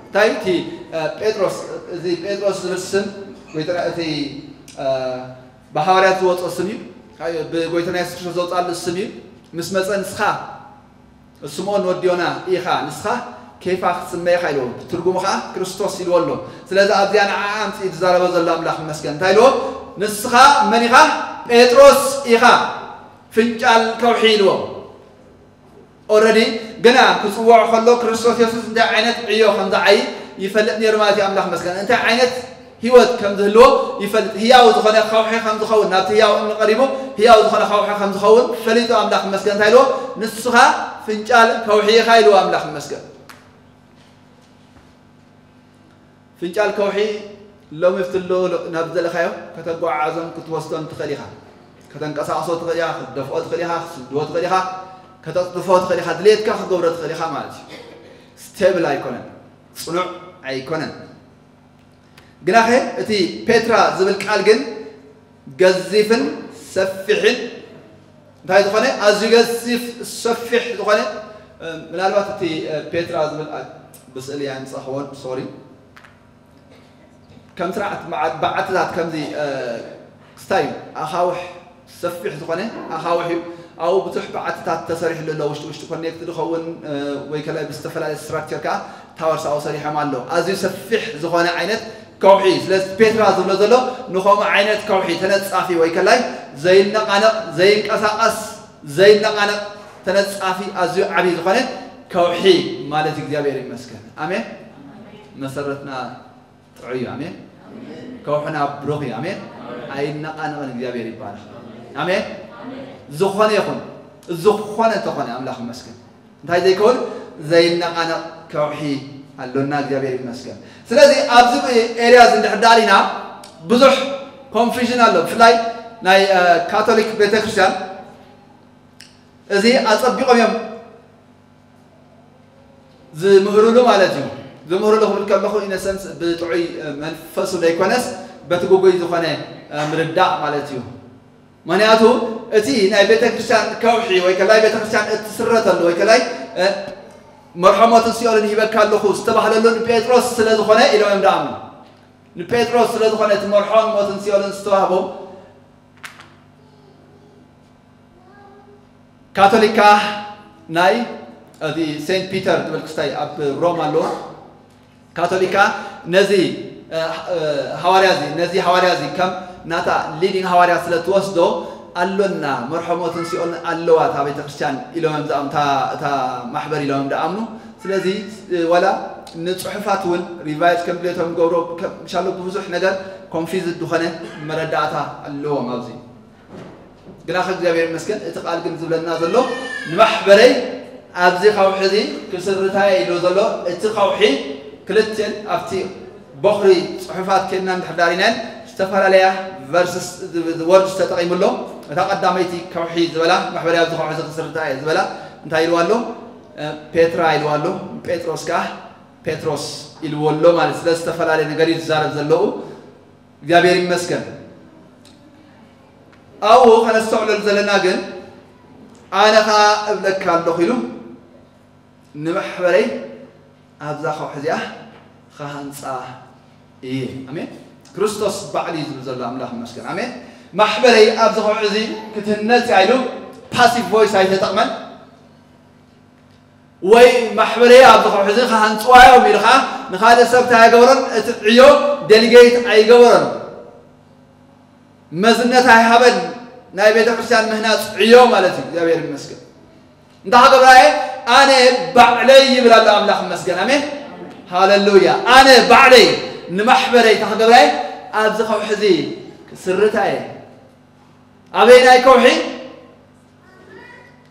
እንታይ እቲ፣ እ፣ ጴጥሮስ፣ እዚ ጴጥሮስ ዝብል ስም ወይ ጥራ-፣ እቲ፣ እ፣ ብሃዋርያት ዝወጾ ስም እዩ። ብጎይታና የሱስ ክርስቶስ ዘውጻሉ ስም እዩ። ምስ መጸ ንስኻ ስምዖን ወዲ ዮና ኢኻ፣ ንስኻ ኬፋ ክትስመ ኢኻ ኢልዎ። ትርጉሙ ኸዓ ክርስቶስ ኢልዎ ኣሎ። ስለዚ ኣብዚኣ ንዓኣ ኣምጽኡ ዝዛረቦ ዘሎ ኣምላኽ ይመስገን። እንታይ ኢልዎ? ንስኻ መን ኢኻ? ጴጥሮስ ኢኻ፣ ፍንጫል ከውሒ ኢልዎ። ኦረዲ ግና ክጽውዖ ከሎ ክርስቶስ የሱስ እንታይ ዓይነት ዕዮ ከም ዝዓዪ ይፈልጥ ነይሩ ማለት እዩ። ኣምላኽ ይመስገን። እንታይ ዓይነት ህይወት ከም ዝህልዎ ይፈልጥ። ህያው ዝኾነ ከውሒ ከም ዝኸውን፣ ናብቲ ህያው እምኒ ቀሪቡ ህያው ዝኾነ ከውሒ ከም ዝኸውን ፈሊጡ ኣምላኽ ይመስገን። እንታይ ኢልዎ? ንስኻ ፍንጫል ከውሒ ኢኻ ኢልዎ ኣምላኽ ይመስገን። ፍንጫል ከውሒ ሎሚ ፍትሎ ናብ ዘለኻዮ ከተጓዓዞን ክትወስዶን ትኽእል ኢኻ። ከተንቀሳቕሶ ትኽእል ኢኻ፣ ክትደፍኦ ትኽእል ኢኻ፣ ክትስድዎ ትኽእል ኢኻ፣ ከተጥድፎ ትኽእል ኢኻ፣ ድሌትካ ክትገብሮ ትኽእል ኢኻ ማለት እዩ። ስቴብል ኣይኮነን፣ ጽኑዕ ኣይኮነን። ግናኸ እቲ ፔትራ ዝብል ቃል ግን ገዚፍን ሰፊሕን እንታይ ዝኾነ፣ ኣዝዩ ገዚፍ ሰፊሕ ዝኾነ፣ እ፣ ምናልባት እቲ፣ እ፣ ፔትራ ዝብል፣ ኣ፣ ብስእሊ ኣምጻኽዎን፣ ሶሪ። ከም ስርዓት በዓ-፣ በዓትታት ከምዚ፣ እ፣ ክስታይ እዩ። ኣኻውሕ ሰፊሕ ዝኾነ ኣኻውሕ እዩ። ኣብኡ ብዙሕ በዓትታት ተሰሪሕሉ ኣሎ። ውሽጢ ውሽጢ ኮኔክትድ ይኸውን፣ እ፣ ወይ ከላይ ብዝተፈላለየ ስትራክቸር ከኣ ታወርስ ኣብኡ ሰሪሖም ኣለዉ። ኣዝዩ ሰፊሕ ዝኾነ ዓይነት ከውሒ። ስለዚ ፔትራ ዝብሎ ዘሎ ንኸምኡ ዓይነት ከውሒ ተነጻፊ ወይ ከላይ ዘይነቓነቕ፣ ዘይንቀሳቐስ፣ ዘይነቓነቕ ተነጻፊ ኣዝዩ ዓብዪ ዝኾነ ከውሒ ማለት እዩ። እግዚኣብሔር ይመስገን። ኣሜን። መሰረትና ጥዑይ እዩ። ኣሜን። ከውሕና ብሩኽ እዩ። ኣሜን። ኣይነቓነቕን። እግዚኣብሔር ይባረኽ። ኣሜን። ዝኾነ ይኹን፣ ዝኾነ እንተኾነ ኣምላኽ ይመስገን። እንታይ ዘይከውን ዘይነቓነቕ ከውሒ ኣሎና። እግዚኣብሔር ይመስገን። ስለዚ ኣብዚ ኤርያ እዚ እንድሕር ደኣ ኣሊና ብዙሕ ኮንፊዥን ኣሎ። ብፍላይ ናይ፣ እ፣ ካቶሊክ ቤተክርስትያን እዚ ኣጸቢቖም እዮም ዝምህሩሉ ማለት እዩ። ዝምህሩሉ ክብል ከለኹ ኢነሰንስ ብጥዑይ መንፈሱ ዘይኮነስ በቲ ግጉይ ዝኾነ፣ እ፣ ምርዳእ ማለት እዩ። ምኽንያቱ እቲ ናይ ቤተክርስትያን ከውሒ ወይ ከላይ ቤተክርስትያን እትስረተሉ ወይ ከላይ፣ እ፣ መርሖ ሞትን ሲኦልን ሂበካ ኣለኹ ዝተባህለሉ ንጴጥሮስ ስለ ዝኾነ ኢሎም እዮም ደኣምኑ። ንጴጥሮስ ስለ ዝኾነ እቲ መርሖን ሞትን ሲኦልን ዝተዋህቦ ካቶሊካ ናይ እቲ ሴንት ፒተር ዝብል ክስታይ ኣብ ሮም ኣለዎ። ካቶሊካ ነዚ፣ እ፣ እ፣ ሃዋርያ እዚ፣ ነዚ ሃዋርያ እዚ ከም ናታ ሊዲንግ ሃዋርያ ስለ ትወስዶ፣ ኣሎና፣ መርሖ ሞትን ሲኦልን ኣለዋ እታ ቤተክርስትያን ኢሎም እዮም ዝኣምኑ፣ እታ፣ እታ ማሕበር ኢሎም እዮም ዝኣምኑ። ስለዚ፣ እ፣ ዋላ ንጽሑፋት እውን ሪቫይዝ ከም ድሌቶም ገብሮ፣ ከም፣ ምሻሎ ብብዙሕ ነገር ኮንፊዝድ ዝኾነ መረዳእታ ኣለዎም ኣብዚ። ግናኸ እግዚኣብሔር ይመስገን፣ እቲ ቃል ግን ዝብለና ዘሎ ንማሕበረይ ኣብዚ ከውሒ እዚ ክስርታ እየ ኢሉ ዘሎ። እቲ ከውሒ ክልቴን ኣብቲ ቦኽሪ ጽሑፋት ኬድና እንድሕር ዳሪናን ዝተፈላለያ ቨርስስ፣ ወርድስ ተጠቒሙ ኣሎ። እታ ቀዳመይቲ ከውሒ ዝበላ፣ ማሕበረይ ኣብዚ ከውሒ እዚ ክስርታ እየ ዝበላ እንታይ ኢልዋ ኣሎ? እ፣ ፔትራ ኢልዋ ኣሎ። ጴጥሮስ ከኣ ፔትሮስ ኢልዎ ኣሎ ማለት ስለ ዝተፈላለየ ነገር እዩ ዝዛረብ ዘለዉ። እግዚኣብሔር ይመስገን። ኣብኡ ከነስተውዕለሉ ዘለና ግን ኣነ ኸኣ እብለካ ኣለኹ ኢሉ ንማሕበረይ ኣብዛ ከውሒ እዚኣ ኸሃንጻ እየ። ኣሜን። ክርስቶስ ባዕሉ እዩ ዝብል ዘሎ ኣምላኽ ይመስገን። ኣሜን። ማሕበረይ ኣብዚ ከውሒ እዚ ክትህነጽ እያ ኢሉ ፓሲቭ ቮይስ ኣይተጠቕመን። ወይ ማሕበረይ ኣብዚ ከውሒ እዚ ክሃንጽዋ እዮም ኢሉ ኸዓ ንኻልእ ሰብ እንታይ ኣይገበሮን፣ እቲ ዕዮ ዴሊጌት ኣይገበሮን። መዝነት ኣይሃበን ናይ ቤተ ክርስቲያን ምህናጽ ዕዮ ማለት እዩ። እግዚኣብሔር ይመስገን። እንታይ ክገብራ እየ? ኣነ ባዕለይ ይብል ኣሎ ኣምላኽ ይመስገን። ኣሜን። ሃሌሉያ። ኣነ ባዕለይ ንማሕበረይ እንታይ ክገብራ እየ? ኣብዚ ከውሒ እዚ ክስርታ እየ። ኣበይ ናይ ከውሒ?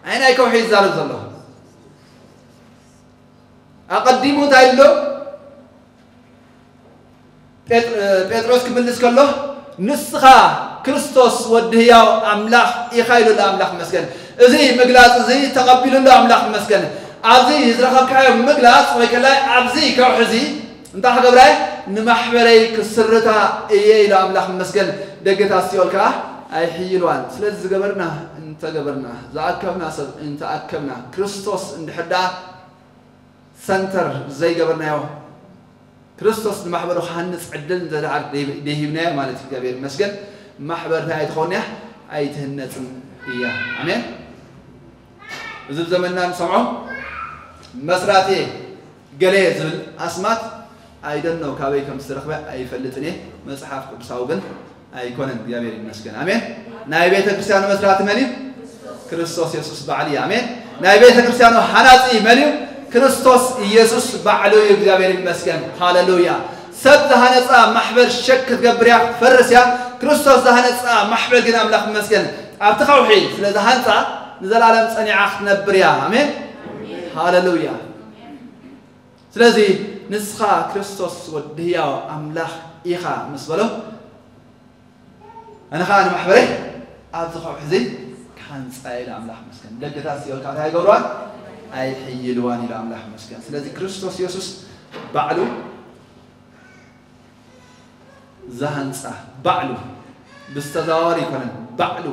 ኣይ ናይ ከውሒ ይዛረብ ዘሎ? ኣቐዲሙ እንታይ ኢሉ? ጴጥ-፣ ጴጥሮስ ክምልስ ከሎ፣ "ንስኻ ክርስቶስ ወዲ ህያው ኣምላኽ ኢኻ" ኢሉ ኣሎ ኣምላኽ ይመስገን። እዚ ምግላጽ እዚ ተቐቢሉ ኣሎ ኣምላኽ ይመስገን። ኣብዚ ዝረኸብካዮ ምግላጽ ወይ ከላይ ኣብዚ ከውሒ እዚ እንታይ ክገብራ እየ? ንማሕበረይ ክስርታ እየ ኢሉ ኣምላኽ ይመስገን። ደገታት ሲኦል ከኣ ኣይሕይልዋን። ስለዚ ዝገበርና እንተገበርና፣ ዝኣከብና ሰብ እንተኣከብና፣ ክርስቶስ እንድሕር ደኣ ሰንተር ዘይገበርናዮ፣ ክርስቶስ ንማሕበሩ ክሃንጽ ዕድል እንተ ደኣ ደይ-፣ ደይሂብናዮ ማለት እዩ። እግዚኣብሔር ይመስገን። ማሕበር እንታይ ኣይትኸውን እያ? ኣይትህነጽን እያ። ኣሜን። እዚ ኣብ ዘመንና ንሰምዖ መስራቴ ገለ ዝብል ኣስማት፣ I don't know ካበይ ከም ዝተረኽበ ኣይፈልጥን እየ። መጽሓፍ ቅዱሳዊ ግን ኣይኮነን። እግዚኣብሔር ይመስገን። ኣሜን። ናይ ቤተ ክርስቲያኑ መስራቲ መን እዩ? ክርስቶስ የሱስ ባዕሉ እዩ። ኣሜን። ናይ ቤተ ክርስቲያኑ ሃናጺ መን እዩ? ክርስቶስ ኢየሱስ ባዕሉ እዩ። እግዚኣብሔር ይመስገን። ሃሌሉያ። ሰብ ዝሃነጻ ማሕበር ሸክ ክትገብር እያ፣ ክትፈርስ እያ። ክርስቶስ ዝሃነጻ ማሕበር ግን ኣምላኽ ይመስገን ኣብቲ ከውሒ ስለ ዝሃንጻ ንዘለኣለም ጸኒዓ ክትነብር እያ። ኣሜን። ሃሌሉያ። ስለዚ ንስኻ ክርስቶስ ወዲ ህያው ኣምላኽ ኢኻ ምስ በሎ፣ ኣነ ኸኣ ንማሕበረይ ኣብዚ ከውሒ እዚ ክሃንጻ ኢለ ኣምላኽ መስገን። ደገታት ሲኦል ከኣ እንታይ ኣይገብርዋን? ኣይሕይልዋን ኢለ ኣምላኽ መስገን። ስለዚ ክርስቶስ የሱስ ባዕሉ ዝሃንጻ፣ ባዕሉ ብዝተዘዋወሪ ኣይኮነን፣ ባዕሉ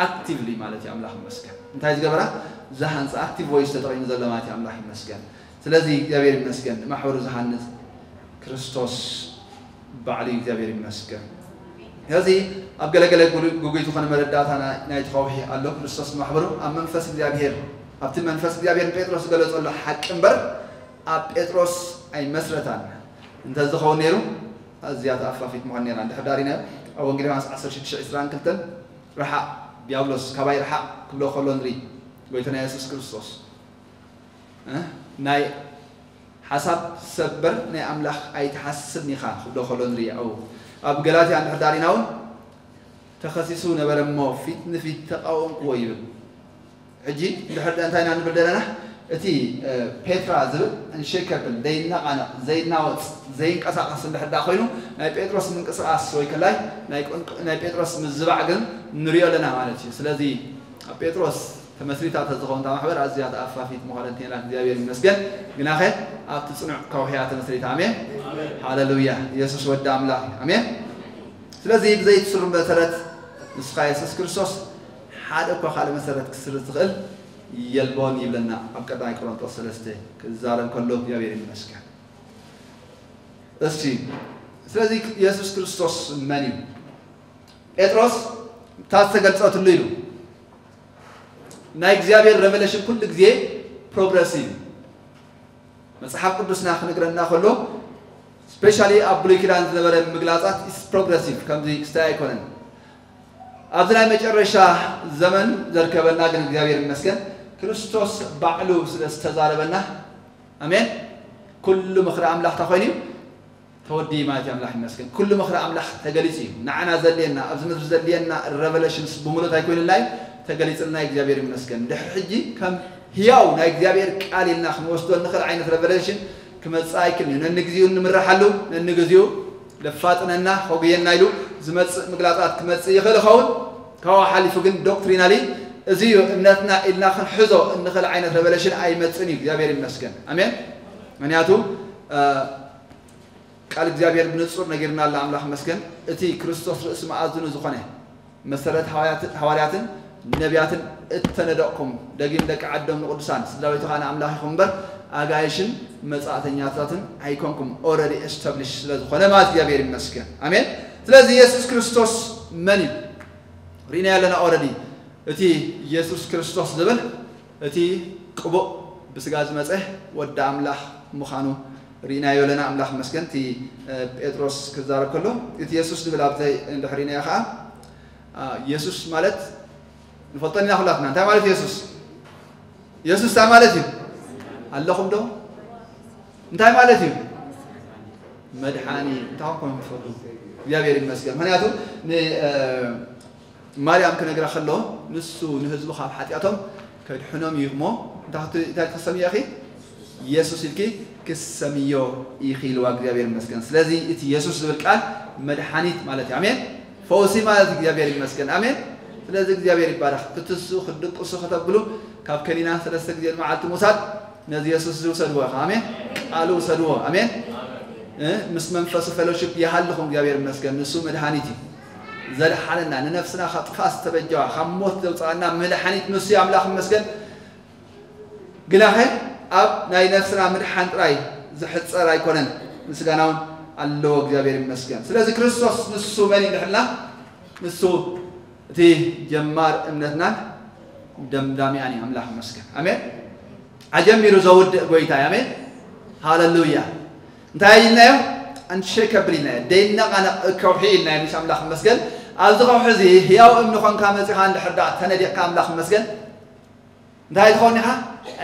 ኣክቲቭሊ ማለት እዩ። ኣምላኽ መስገን። እንታይ ዝገበራ? ዝሃንጻ፣ ኣክቲቭ ቮይስ ተጠቒሙ ዘሎ ማለት እዩ። ኣምላኽ ይመስገን። ስለዚ እግዚኣብሔር ይመስገን፣ ማሕበሩ ዝሃንጽ ክርስቶስ ባዕሉ እዩ። እግዚኣብሔር ይመስገን። ስለዚ ኣብ ገለገለ ጉሉ-፣ ጉጉይ ዝኾነ መረዳእታ ናይ፣ ናይቲ ከውሒ ኣሎ። ክርስቶስ ማሕበሩ ኣብ መንፈስ እግዚኣብሔር፣ ኣብቲ መንፈስ እግዚኣብሔር ንጴጥሮስ ዝገለጸሉ ሓቂ እምበር ኣብ ጴጥሮስ ኣይመስረታን። እንተዝኸውን ነይሩ፣ ኣዝያ ተኣፋፊት ምዃን ነይራ። እንድሕር ዳሪናዮ፣ ኣብ ወንጌል ዮሃንስ ዓሰርተ ሽዱሽተ ዕስራን ክልተን፣ "ርሓቕ ዲያብሎስ፣ ካባይ ርሓቕ" ክብሎ ከሎ ንርኢ፣ ጎይታና የሱስ ክርስቶስ። እ? ናይ ሓሳብ ሰበር ናይ ኣምላኽ ኣይትሓስብን ኢኻ ክብሎ ከሎ ንርኢ። ኣብኡ ኣብ ገላትያ እንድሕር ዳሪና እውን፣ "ተኸሲሱ ነበረ እሞ ፊት ንፊት ተቃወምክዎ" ይብል። ሕጂ እንድሕር እንታይ ኢና ንብል ዘለና? እቲ፣ እ፣ ፔትራ ዝብል፣ እንሸከብል፣ ዘይነቓነቕ፣ ዘይናወጽ፣ ዘይንቀሳቐስ እንድሕር ደኣ ኮይኑ፣ ናይ ጴጥሮስ ምንቅስቓስ ወይ ከላይ ናይ ቅንቅ-፣ ናይ ጴጥሮስ ምዝባዕ ግን ንሪኦ ኣለና ማለት እዩ። ስለዚ ኣብ ጴጥሮስ ተመስሪታ ተዝኸውን እታ ማሕበር ኣዝያ ተኣፋፊት ምዃነት ነይራ። እግዚኣብሔር ይመስገን። ግናኸ ኣብቲ ጽኑዕ ከውሒ እያ ተመስሪታ። ኣሜን። ኣሜን። ሃሌሉያ። ኢየሱስ ወዲ ኣምላኽ እዩ። ኣሜን። ስለዚ ብዘይቲ ስሩ መሰረት ንስኻ የሱስ ክርስቶስ ሓደ እኳ ካልእ መሰረት ክስርዝ ዝኽእል የልቦን ይብለና ኣብ ቀዳማይ ቆሮንጦስ ሰለስተ ክዛረብ ከሎ እግዚኣብሔር ይመስገን። እስቲ ስለዚ የሱስ ክርስቶስ መን እዩ? ጴጥሮስ እታ ዝተገልጸትሉ ኢሉ ናይ እግዚኣብሔር ሬቨሌሽን ኩሉ ግዜ ፕሮግረሲቭ እዩ። መጽሓፍ ቅዱስና ክነግረና ከሎ ስፔሻሊ ኣብ ብሉይ ኪዳን ዝነበረ ምግላጻት ኢስ ፕሮግረሲቭ ከምዚ ክስታይ ኣይኮነን። ኣብዚ ናይ መጨረሻ ዘመን ዘርከበና ግን እግዚኣብሔር ይመስገን ክርስቶስ ባዕሉ ስለ ዝተዛረበና፣ ኣሜን። ኩሉ ምኽሪ ኣምላኽ እንታይ ኮይኑ እዩ? ተወዲ ማለት እዩ። ኣምላኽ ይመስገን። ኩሉ ምኽሪ ኣምላኽ ተገሊጹ እዩ። ንዓና ዘድልየና፣ ኣብዚ ምድሪ ዘድልየና ሬቨሌሽንስ ብምሉእ እንታይ ኮይኑልና እዩ? ተገሊጽልና እዩ። እግዚኣብሔር ይመስገን። ድሕሪ ሕጂ ከም ህያው ናይ እግዚኣብሔር ቃል ኢልና ክንወስዶ እንኽእል ዓይነት ሬቨሌሽን ክመጽእ ኣይክእልን እዩ። ነንግዚኡ እንምርሓሉ፣ ነንግዚኡ ለፋጥነና፣ ከጉየና ኢሉ ዝመጽእ ምግላጻት ክመጽእ ይኽእል ይኸውን። ካብኡ ሓሊፉ ግን ዶክትሪናሊ እዚ እዩ እምነትና ኢልና ክንሕዞ እንኽእል ዓይነት ሬቨሌሽን ኣይመጽእን እዩ። እግዚኣብሔር ይመስገን። ኣሜን። ምክንያቱ፣ እ፣ ቃል እግዚኣብሔር ብንጹር ነጊርና ኣሎ። ኣምላኽ ይመስገን። እቲ ክርስቶስ ርእሲ መኣዝኑ ዝኾነ መሰረት ሃዋያት-፣ ሃዋርያትን ነቢያትን እተነደቕኩም፣ ደጊም ደቂ ዓዶም ንቅዱሳን፣ ስድራ ቤቱ ኸኣ ንኣምላኽ ይኹን እምበር፣ ኣጋይሽን መጻእተኛታትን ኣይኮንኩም። ኦረዲ ኤስታብሊሽ ስለ ዝኾነ ማለት እግዚኣብሔር ይመስገን። ኣሜን። ስለዚ የሱስ ክርስቶስ መን እዩ? ርኢናዮ ኣለና ኦረዲ። እቲ የሱስ ክርስቶስ ዝብል እቲ ቅቡእ ብስጋ ዝመጸ ወዲ ኣምላኽ ምዃኑ ርኢናዮ ኣለና። ኣምላኽ ይመስገን። እቲ፣ እ፣ ጴጥሮስ ክዛረብ ከሎ፣ እቲ የሱስ ዝብል ኣብቲ እንድሕር ርኢናዮ ኸኣ፣ አ፣ የሱስ ማለት ንፈልጦ ኢና ኩላትና። እንታይ ማለት የሱስ? የሱስ እንታይ ማለት እዩ? ኣለኹም ዶ? እንታይ ማለት እዩ? መድሓኒ። እንታይ ኮን ትፈልጡ? እግዚኣብሔር ይመስገን። ምክንያቱ ን-፣ እ፣ ማርያም ክነግራ ከሎ፣ ንሱ ንህዝቡ ካብ ሓጢኣቶም ከድሕኖም እዩ እሞ፣ እንታይ ክት-፣ እንታይ ክትሰምዮ ኢኺ? የሱስ ኢልኪ ክሰምዮ ኢኺ ኢልዋ። እግዚኣብሔር ይመስገን። ስለዚ እቲ የሱስ ዝብል ቃል መድሓኒት ማለት እዩ። ኣሜን። ፈውሲ ማለት እግዚኣብሔር ይመስገን። ኣሜን። ስለዚ እግዚኣብሔር ይባረኽ። ክትስኡ፣ ክትድቅሱ፣ ከተብሉ፣ ካብ ከኒና ሰለስተ ግዜ ንመዓልቲ ምውሳድ፣ ነዚ የሱስ እዚ ውሰድዎ ኢኻ። ኣሜን። ቃሉ ውሰድዎ። ኣሜን። እ፣ ምስ መንፈሱ ፌሎሺፕ ይሃልኹም። እግዚኣብሔር ይመስገን። ንሱ መድሃኒት እዩ። ዘድሓነና፣ ንነፍስና ካብ ጥፋት ዝተበጀዋ፣ ካብ ሞት ዘውፅኣና መድሓኒት ንሱ እዩ። ኣምላኽ ይመስገን። ግናኸ ኣብ ናይ ነፍስና ምድሓን ጥራይ ዝሕፀር ኣይኮነን። ምስጋና እውን ኣለዎ። እግዚኣብሔር ይመስገን። ስለዚ ክርስቶስ ንሱ መን እዩ ንሕልና? ንሱ እቲ ጀማር እምነትናን ደምዳሚኣን እዩ። ኣምላኽ ይመስገን። ኣሜን። ኣጀሚሩ ዘውድእ ጎይታ እዩ። ኣሜን። ሃለሉያ። እንታይ ኢልናዮ? ኣንሸከብል ኢልናዮ። ደይነቓነቕ ከውሒ ኢልናዮ። ምስ ኣምላኽ ይመስገን። ኣብዚ ከውሒ እዚ ህያው እምኒ ኾንካ መጺኻ እንድሕር ደኣ ተነዲቕካ፣ ኣምላኽ ይመስገን፣ እንታይ ትኸውን ኢኻ?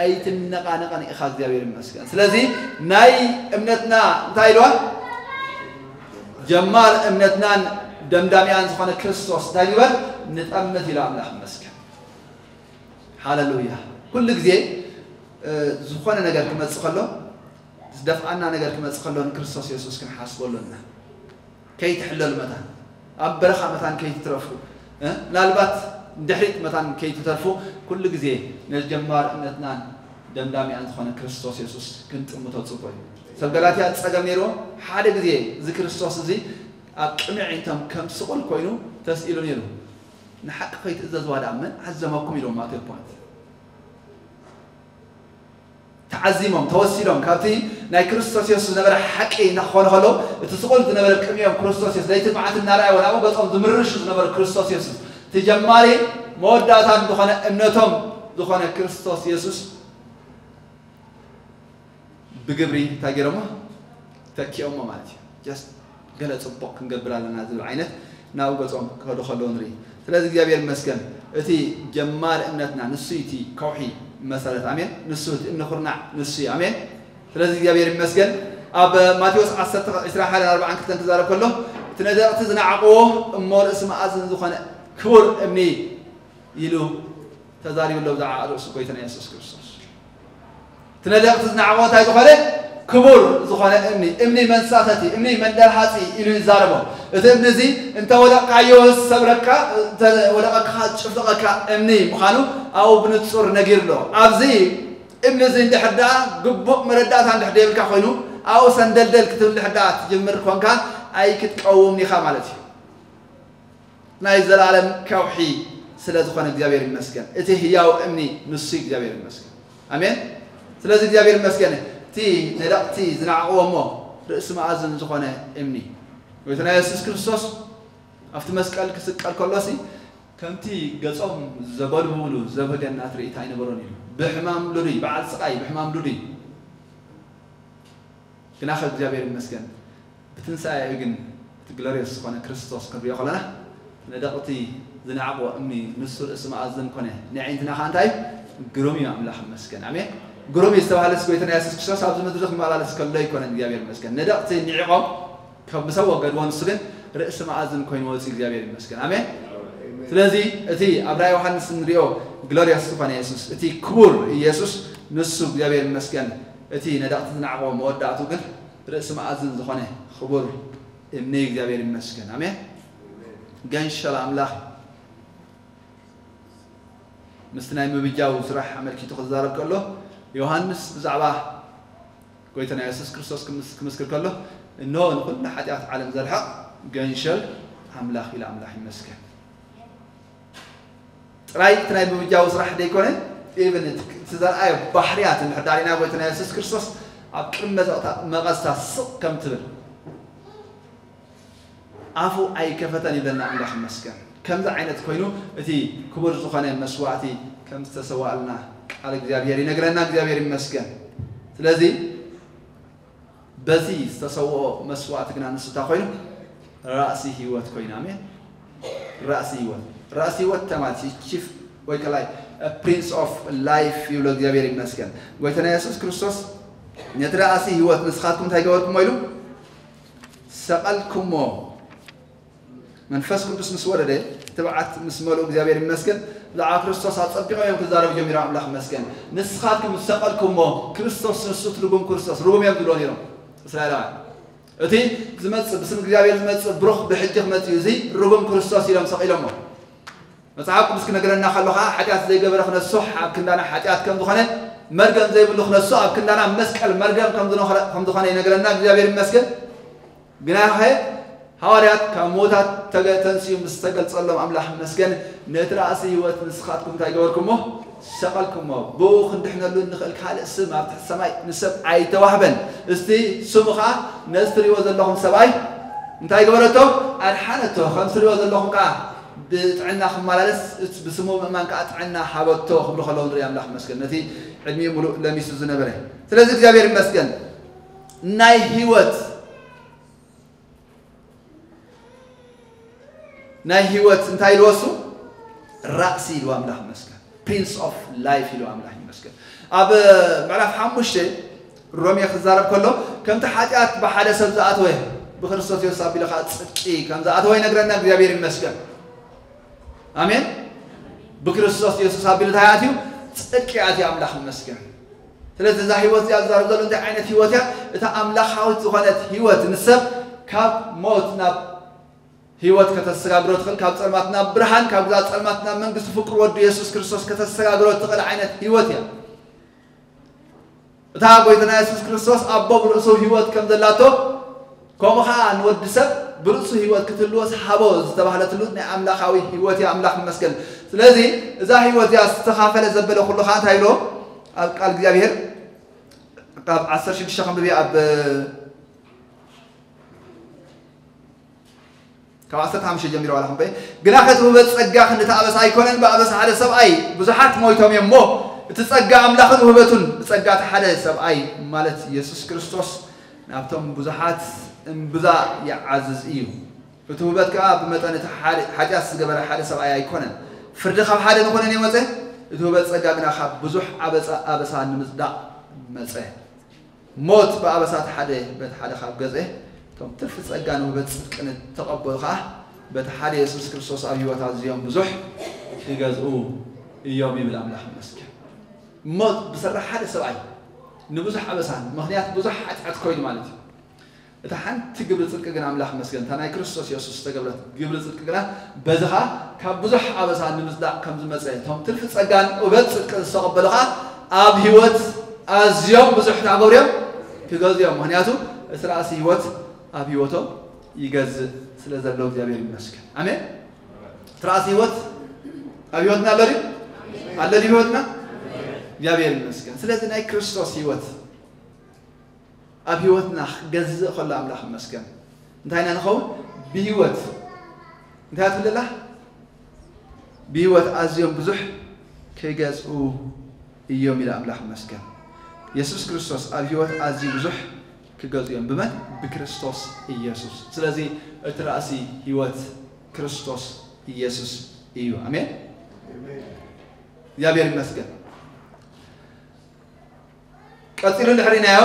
ኣይትነቓነቕን ኢኻ። እግዚኣብሔር ይመስገን። ስለዚ ናይ እምነትና እንታይ ኢልዋ? ጀማር እምነትናን ደምዳሚኣን ዝኾነ ክርስቶስ እንታይ ንበል? ንጠምት ኢሉ። ኣምላኽ ይመስገን። ሃለሉያ። ኩሉ ግዜ፣ እ፣ ዝኾነ ነገር ክመጽእ ከሎ፣ ዝደፍኣና ነገር ክመጽእ ከሎ ንክርስቶስ የሱስ ክንሓስበሉ ኣለና። ከይትሕለሉ መታን፣ ኣብ በረኻ መታን ከይትትረፉ፣ እ፣ ምናልባት ድሕሪት መታን ከይትተርፉ፣ ኩሉ ግዜ ነዚ ጀማር እምነትናን ደምዳሚኣን ዝኾነ ክርስቶስ የሱስ ክንጥምቶ ጽቡቕ እዩ። ሰብ ገላትያ ጸገም ነይርዎ፣ ሓደ ግዜ እዚ ክርስቶስ እዚ ኣብ ቅድሚ ኣዒንቶም ከም ስቑል ኮይኑ ተስኢሉ ነይሩ። ንሓቂ ከይትእዘዝዋ ደኣ መን ዓዘመኩም ኢሎም ኣት ፖይንት። ተዓዚሞም፣ ተወሲዶም፣ ካብቲ ናይ ክርስቶስ የሱስ ዝነበረ ሓቂ እናኾነ ከሎ፣ እቲ ስቑል ዝነበረ ቅድሚኦም ክርስቶስ የሱስ፣ ለይትን መዓልትን እናረኣይዎ ናብኡ ገጾም ዝምርሹ ዝነበሩ ክርስቶስ የሱስ፣ እቲ ጀማሪ መወዳእታን ዝኾነ እምነቶም ዝኾነ ክርስቶስ የሱስ ብግብሪ እንታይ ገይሮሞ? ተኪኦሞ ማለት እዩ። ጀስት ገለ ጽቡቕ ክንገብር ኣለና ዝብል ዓይነት ናብኡ ገጾም ክኸዱ ከለዉ ንርኢ። ስለዚ እግዚኣብሔር ይመስገን፣ እቲ ጀማሪ እምነትና ንሱ እዩ፣ እቲ ከውሒ መሰረት፣ ኣሜን። ንሱ እቲ እምኒ ኩርናዕ ንሱ እዩ፣ ኣሜን። ስለዚ እግዚኣብሔር ይመስገን። ኣብ ማቴዎስ ዓሰርተ፣ ዕስራን ሓደን ኣርባዓን ክልተን ክዛረብ ከሎ፣ እቲ ነደቕቲ ዝነዓቕዎ እሞ ርእሲ መኣዝን ዝኾነ ክቡር እምኒ ኢሉ ተዛሪቡ ኣሎ ብዛዕባ ርእሱ ጎይታና የሱስ ክርስቶስ። እቲ ነደቕቲ ዝነዓቕዎ እንታይ ዝኾነ? ክቡር ዝኾነ እምኒ፣ እምኒ መንሳተቲ፣ እምኒ መንደርሃፂ ኢሉ ይዛረቦ። እቲ እምኒ እዚ እንተ ወደቕካዮ ዝሰብረካ፣ እንተ ወደቐካ ዝጭፍልቐካ እምኒ ምዃኑ ኣብኡ ብንጹር ነጊሩ ኣሎ። ኣብዚ እምኒ እዚ እንድሕር ደኣ ግቡእ መረዳእታ እንድሕር ደይብልካ ኮይኑ፣ ኣብኡ ሰንደልደል ክትብል እንድሕር ደኣ ትጅምር ኮንካ፣ ኣይክትቀውምን ኢኻ ማለት እዩ። ናይ ዘላለም ከውሒ ስለ ዝኾነ እግዚኣብሔር ይመስገን። እቲ ህያው እምኒ ንሱ እዩ፣ እግዚኣብሔር ይመስገን። ኣሜን። ስለዚ እግዚኣብሔር ይመስገን፣ እቲ ነደቕቲ ዝነዓቕዎ እሞ ርእሲ መኣዝን ዝኾነ እምኒ። ጎይታና የሱስ ክርስቶስ ኣብቲ መስቀል ክስቀል ከሎሲ፣ ከምቲ ገጾም ዘበልብሉ ዘበገና ትርኢት ኣይነበሮን እዩ። ብሕማም ሉዱይ፣ በዓል ስቓይ፣ ብሕማም ሉዱይ። ግናኸ እግዚኣብሔር ይመስገን፣ ብትንሳኤኡ ግን እቲ ግሎርየስ ዝኾነ ክርስቶስ ክንሪኦ ከለና፣ ነደቕቲ ዝነዓቕዎ እምኒ ንሱ ርእሲ መኣዝን ኮነ። ንዕንትና ኸዓ እንታይ? ግሩም እዩ ኣምላኽ ይመስገን። ኣሜን። ግሩም እዩ ዝተባህለስ ጎይታና የሱስ ክርስቶስ ኣብዚ ምድሪ ክመላለስ ከሎ ኣይኮነን። እግዚኣብሔር ይመስገን። ነደቕቲ ንዒቖም ካብ ምስ ኣወገድዎ ንሱ ግን ርእሲ መኣዝን ኮይኑ ወፂኡ። እግዚኣብሔር ይመስገን። ኣሜን። ስለዚ እቲ ኣብ ራእይ ዮሃንስ እንሪኦ ግሎሪየስ ዝኾነ የሱስ፣ እቲ ክቡር ኢየሱስ ንሱ እግዚኣብሔር ይመስገን። እቲ ነደቕቲ ዝነዓቕዎ መወዳእቱ ግን ርእሲ መኣዝን ዝኾነ ክቡር እምኒ እግዚኣብሔር ይመስገን። ኣሜን። ገንሸል ኣምላኽ ምስቲ ናይ ምብጃው ስራሕ ኣመልኪቱ ክዛረብ ከሎ ዮሃንስ ብዛዕባ ጎይታና የሱስ ክርስቶስ ክምስ-፣ ክምስክር ከሎ እንሆ ንኹሉ ሓጢኣት ዓለም ዘርሕቕ ገንሸል ኣምላኽ ኢሉ ኣምላኽ ይመስገን። ጥራይ እቲ ናይ ምብጃው ስራሕ ደይኮነ ኢቨን እቲ ዘርኣዮ ባህርያት እንድሕር ዳሪና ጎይታና የሱስ ክርስቶስ ኣብ ቅድሚ መቐዝታ ስቕ ከም ትብል ኣፉ ኣይከፈተን ይብለና ኣምላኽ ይመስገን። ከምዚ ዓይነት ኮይኑ እቲ ክቡር ዝኾነ መስዋዕቲ ከም ዝተሰዋእልና ቃል እግዚኣብሔር ይነግረና። እግዚኣብሔር ይመስገን። ስለዚ በዚ ዝተሰውኦ መስዋዕቲ ግና ንሱ እንታይ ኮይኑ? ራእሲ ህይወት ኮይኑ። ኣሜን። ራእሲ ህይወት፣ ራእሲ ህይወት ተማልሲ ቺፍ ወይ ከላይ ፕሪንስ ኦፍ ላይፍ ይብሎ። እግዚኣብሔር ይመስገን። ጎይታና የሱስ ክርስቶስ ነቲ ራእሲ ህይወት ንስኻትኩም እንታይ ገበርኩሞ ኢሉ ሰቐልኩሞ። መንፈስ ቅዱስ ምስ ወረደ ትብዓት ምስ መልኡ እግዚኣብሔር ይመስገን ብዛዕባ ክርስቶስ ኣጸቢቖም እዮም ክዛረቡ ጀሚሮም። ኣምላኽ ይመስገን። ንስኻትኩም ዝሰቐልኩሞ ክርስቶስ ንሱ እቲ ርጉም ክርስቶስ ርጉም እዮም ዝብሎ ነይሮም እስራኤላውያን። እቲ ዝመጽእ ብስም እግዚኣብሔር ዝመጽእ ብሩኽ ብሕጂ ክመጽእ እዩ፣ እዚ ርጉም ክርስቶስ ኢሎም ሰቒሎሞ። መጽሓፍ ቅዱስ ክነግረና ከሎ ኸዓ ሓጢኣት ዘይገበረ ክነስሕ ኣብ ክንዳና ሓጢኣት ከም ዝኾነ መርገም ዘይብሉ ክነሱ ኣብ ክንዳና መስቀል መርገም ከም ዝኾነ ይነግረና። እግዚኣብሔር ይመስገን። ግናኸ ሃዋርያት ካብ ሞታት ተገ-፣ ተንስኡ ምስ ተገልጸሎም ኣምላኽ ይመስገን። ነቲ ራእሲ ህይወት ንስኻትኩም እንታይ ገበርኩሞ? ሰቐልኩሞ። ብኡ ክንድሕነሉ እንኽእል ካልእ ስም ኣብ ትሕቲ ሰማይ ንሰብ ኣይተዋህበን። እስቲ ስሙ ኸኣ ነዚ ትሪእዎ ዘለኹም ሰብኣይ እንታይ ገበረቶ? ኣድሓነቶ። ከም ትሪእዎ ዘለኹም ከኣ ብጥዕና ክመላለስ፣ እቲ ብስሙ ምእማን ከኣ ጥዕና ሃበቶ ክብሉ ከለዉ ንርኢ። ኣምላኽ ይመስገን። ነቲ ዕድሚኡ ሙሉእ ለሚሱ ዝነበረ። ስለዚ እግዚኣብሔር ይመስገን። ናይ ህይወት ናይ ህይወት እንታይ ኢልዎ እሱ? ራእሲ ኢልዎ ኣምላኽ ይመስገን። ፕሪንስ ኦፍ ላይፍ ኢልዎ ኣምላኽ ይመስገን። ኣብ ምዕራፍ ሓሙሽተ ሮሜ ክዛረብ ከሎ ከምቲ ሓጢኣት ብሓደ ሰብ ዝኣተወ ብክርስቶስ የሱስ ኣቢሉ ኸዓ ጽድቂ ከም ዝኣተወ ይነግረና። እግዚኣብሔር ይመስገን። ኣሜን። ብክርስቶስ የሱስ ኣቢሉ እንታይ ኣትዩ? ጽድቂ ኣትዩ። ኣምላኽ ይመስገን። ስለዚ እዛ ህይወት እዚኣ ዝዛረብ ዘሎ እንታይ ዓይነት ህይወት እያ? እታ ኣምላኻዊት ዝኾነት ህይወት ንሰብ ካብ ሞት ናብ ህይወት ከተሰጋግሮ ትኽእል፣ ካብ ጸልማት ናብ ብርሃን፣ ካብ ግዛት ጸልማት ናብ መንግስቲ ፍቅሩ ወዱ የሱስ ክርስቶስ ከተሰጋግሮ ትኽእል ዓይነት ህይወት እያ። እታ ጎይታና የሱስ ክርስቶስ ኣቦ ብርእሱ ህይወት ከም ዘላቶ፣ ከምኡ ኸዓ ንወዲ ሰብ ብርእሱ ህይወት ክትህልዎ ዝሃቦ ዝተባህለትሉ ናይ ኣምላኻዊ ህይወት እያ። ኣምላኽ ይመስገን። ስለዚ እዛ ህይወት እዚኣ ዝተኻፈለ ዘበለ ኩሉ ኸዓ እንታይ ኢሎ? ኣብ ቃል እግዚኣብሔር ካብ ዓሰርተ ሽዱሽተ ከንብብ እየ፣ ኣብ ካብ ዓሰርተ ሓሙሽተ ጀሚሩ ዋላ ክንበይ፣ ግናኸ እቲ ውህበት ጸጋ ክንዲ እቲ ኣበሳ ኣይኮነን፣ ብኣበሳ ሓደ ሰብኣይ ብዙሓት ሞይቶም እዮም እሞ፣ እቲ ጸጋ ኣምላኽን ውህበቱን ብጸጋ እቲ ሓደ ሰብኣይ ማለት የሱስ ክርስቶስ ናብቶም ብዙሓት እምብዛ ይዓዝዝ እዩ። እቲ ውህበት ከኣ ብመጠን እቲ ሓደ፣ ሓጢኣት ዝገበረ ሓደ ሰብኣይ ኣይኮነን። ፍርዲ ካብ ሓደ ንኹነን እዩ መጸ፣ እቲ ውህበት ጸጋ ግና ካብ ብዙሕ ኣበሳ፣ ኣበሳ ንምጽዳቕ መጸ። ሞት ብኣበሳት ሓደ በቲ ሓደ ካብ ገዝኤ፣ እቶም ትርፊ ጸጋ ንውህበት ጽድቅን እተቐበሉ ኸኣ በቲ ሓደ የሱስ ክርስቶስ ኣብ ህይወት ኣዝዮም ብዙሕ ክገዝኡ እዮም ይብል። ኣምላኽ ይመስገን። ሞት ብሰራሕ ሓደ ሰብኣይ ንብዙሕ ኣበሳን ምኽንያት ብዙሕ ሓጢኣት ኮይኑ ማለት እዩ። እታ ሓንቲ ግብሪ ጽድቂ ግን ኣምላኽ ይመስገን፣ እታ ናይ ክርስቶስ የሱስ ዝተገብረት ግብሪ ጽድቂ ግና በዚ ኸኣ ካብ ብዙሕ ኣበሳ ንምጽዳቕ ከም ዝመጸ፣ እቶም ትርፊ ጸጋን ውህበት ጽድቅን ዝተቐበሉ ኸኣ ኣብ ህይወት ኣዝዮም ብዙሕ እንታይ ክገብሩ እዮም? ክገዝኡ እዮም። ምኽንያቱ እቲ ራእሲ ህይወት ኣብ ህይወቶም ይገዝእ ስለ ዘሎ እግዚኣብሔር ይመስገን። ኣሜን። እቲ ራእሲ ህይወት ኣብ ህይወትና ኣሎ ድዩ? ኣሎ ድዩ ህይወትና? እግዚኣብሔር ይመስገን። ስለዚ ናይ ክርስቶስ ህይወት ኣብ ህይወትና ክገዝእ ከሎ ኣምላኽ ይመስገን። እንታይ ኢና ንኸውን? ብህይወት እንታይ ትብል ኣላ? ብህይወት ኣዝዮም ብዙሕ ክገዝኡ እዮም ኢለ ኣምላኽ ይመስገን። የሱስ ክርስቶስ ኣብ ህይወት ኣዝዩ ብዙሕ ክገዝኡ እዮም። ብመን? ብክርስቶስ ኢየሱስ። ስለዚ እቲ ራእሲ ህይወት ክርስቶስ ኢየሱስ እዩ። ኣሜን። እግዚኣብሔር ይመስገን። ቀጺሉ እንድሕር ኢናዮ፣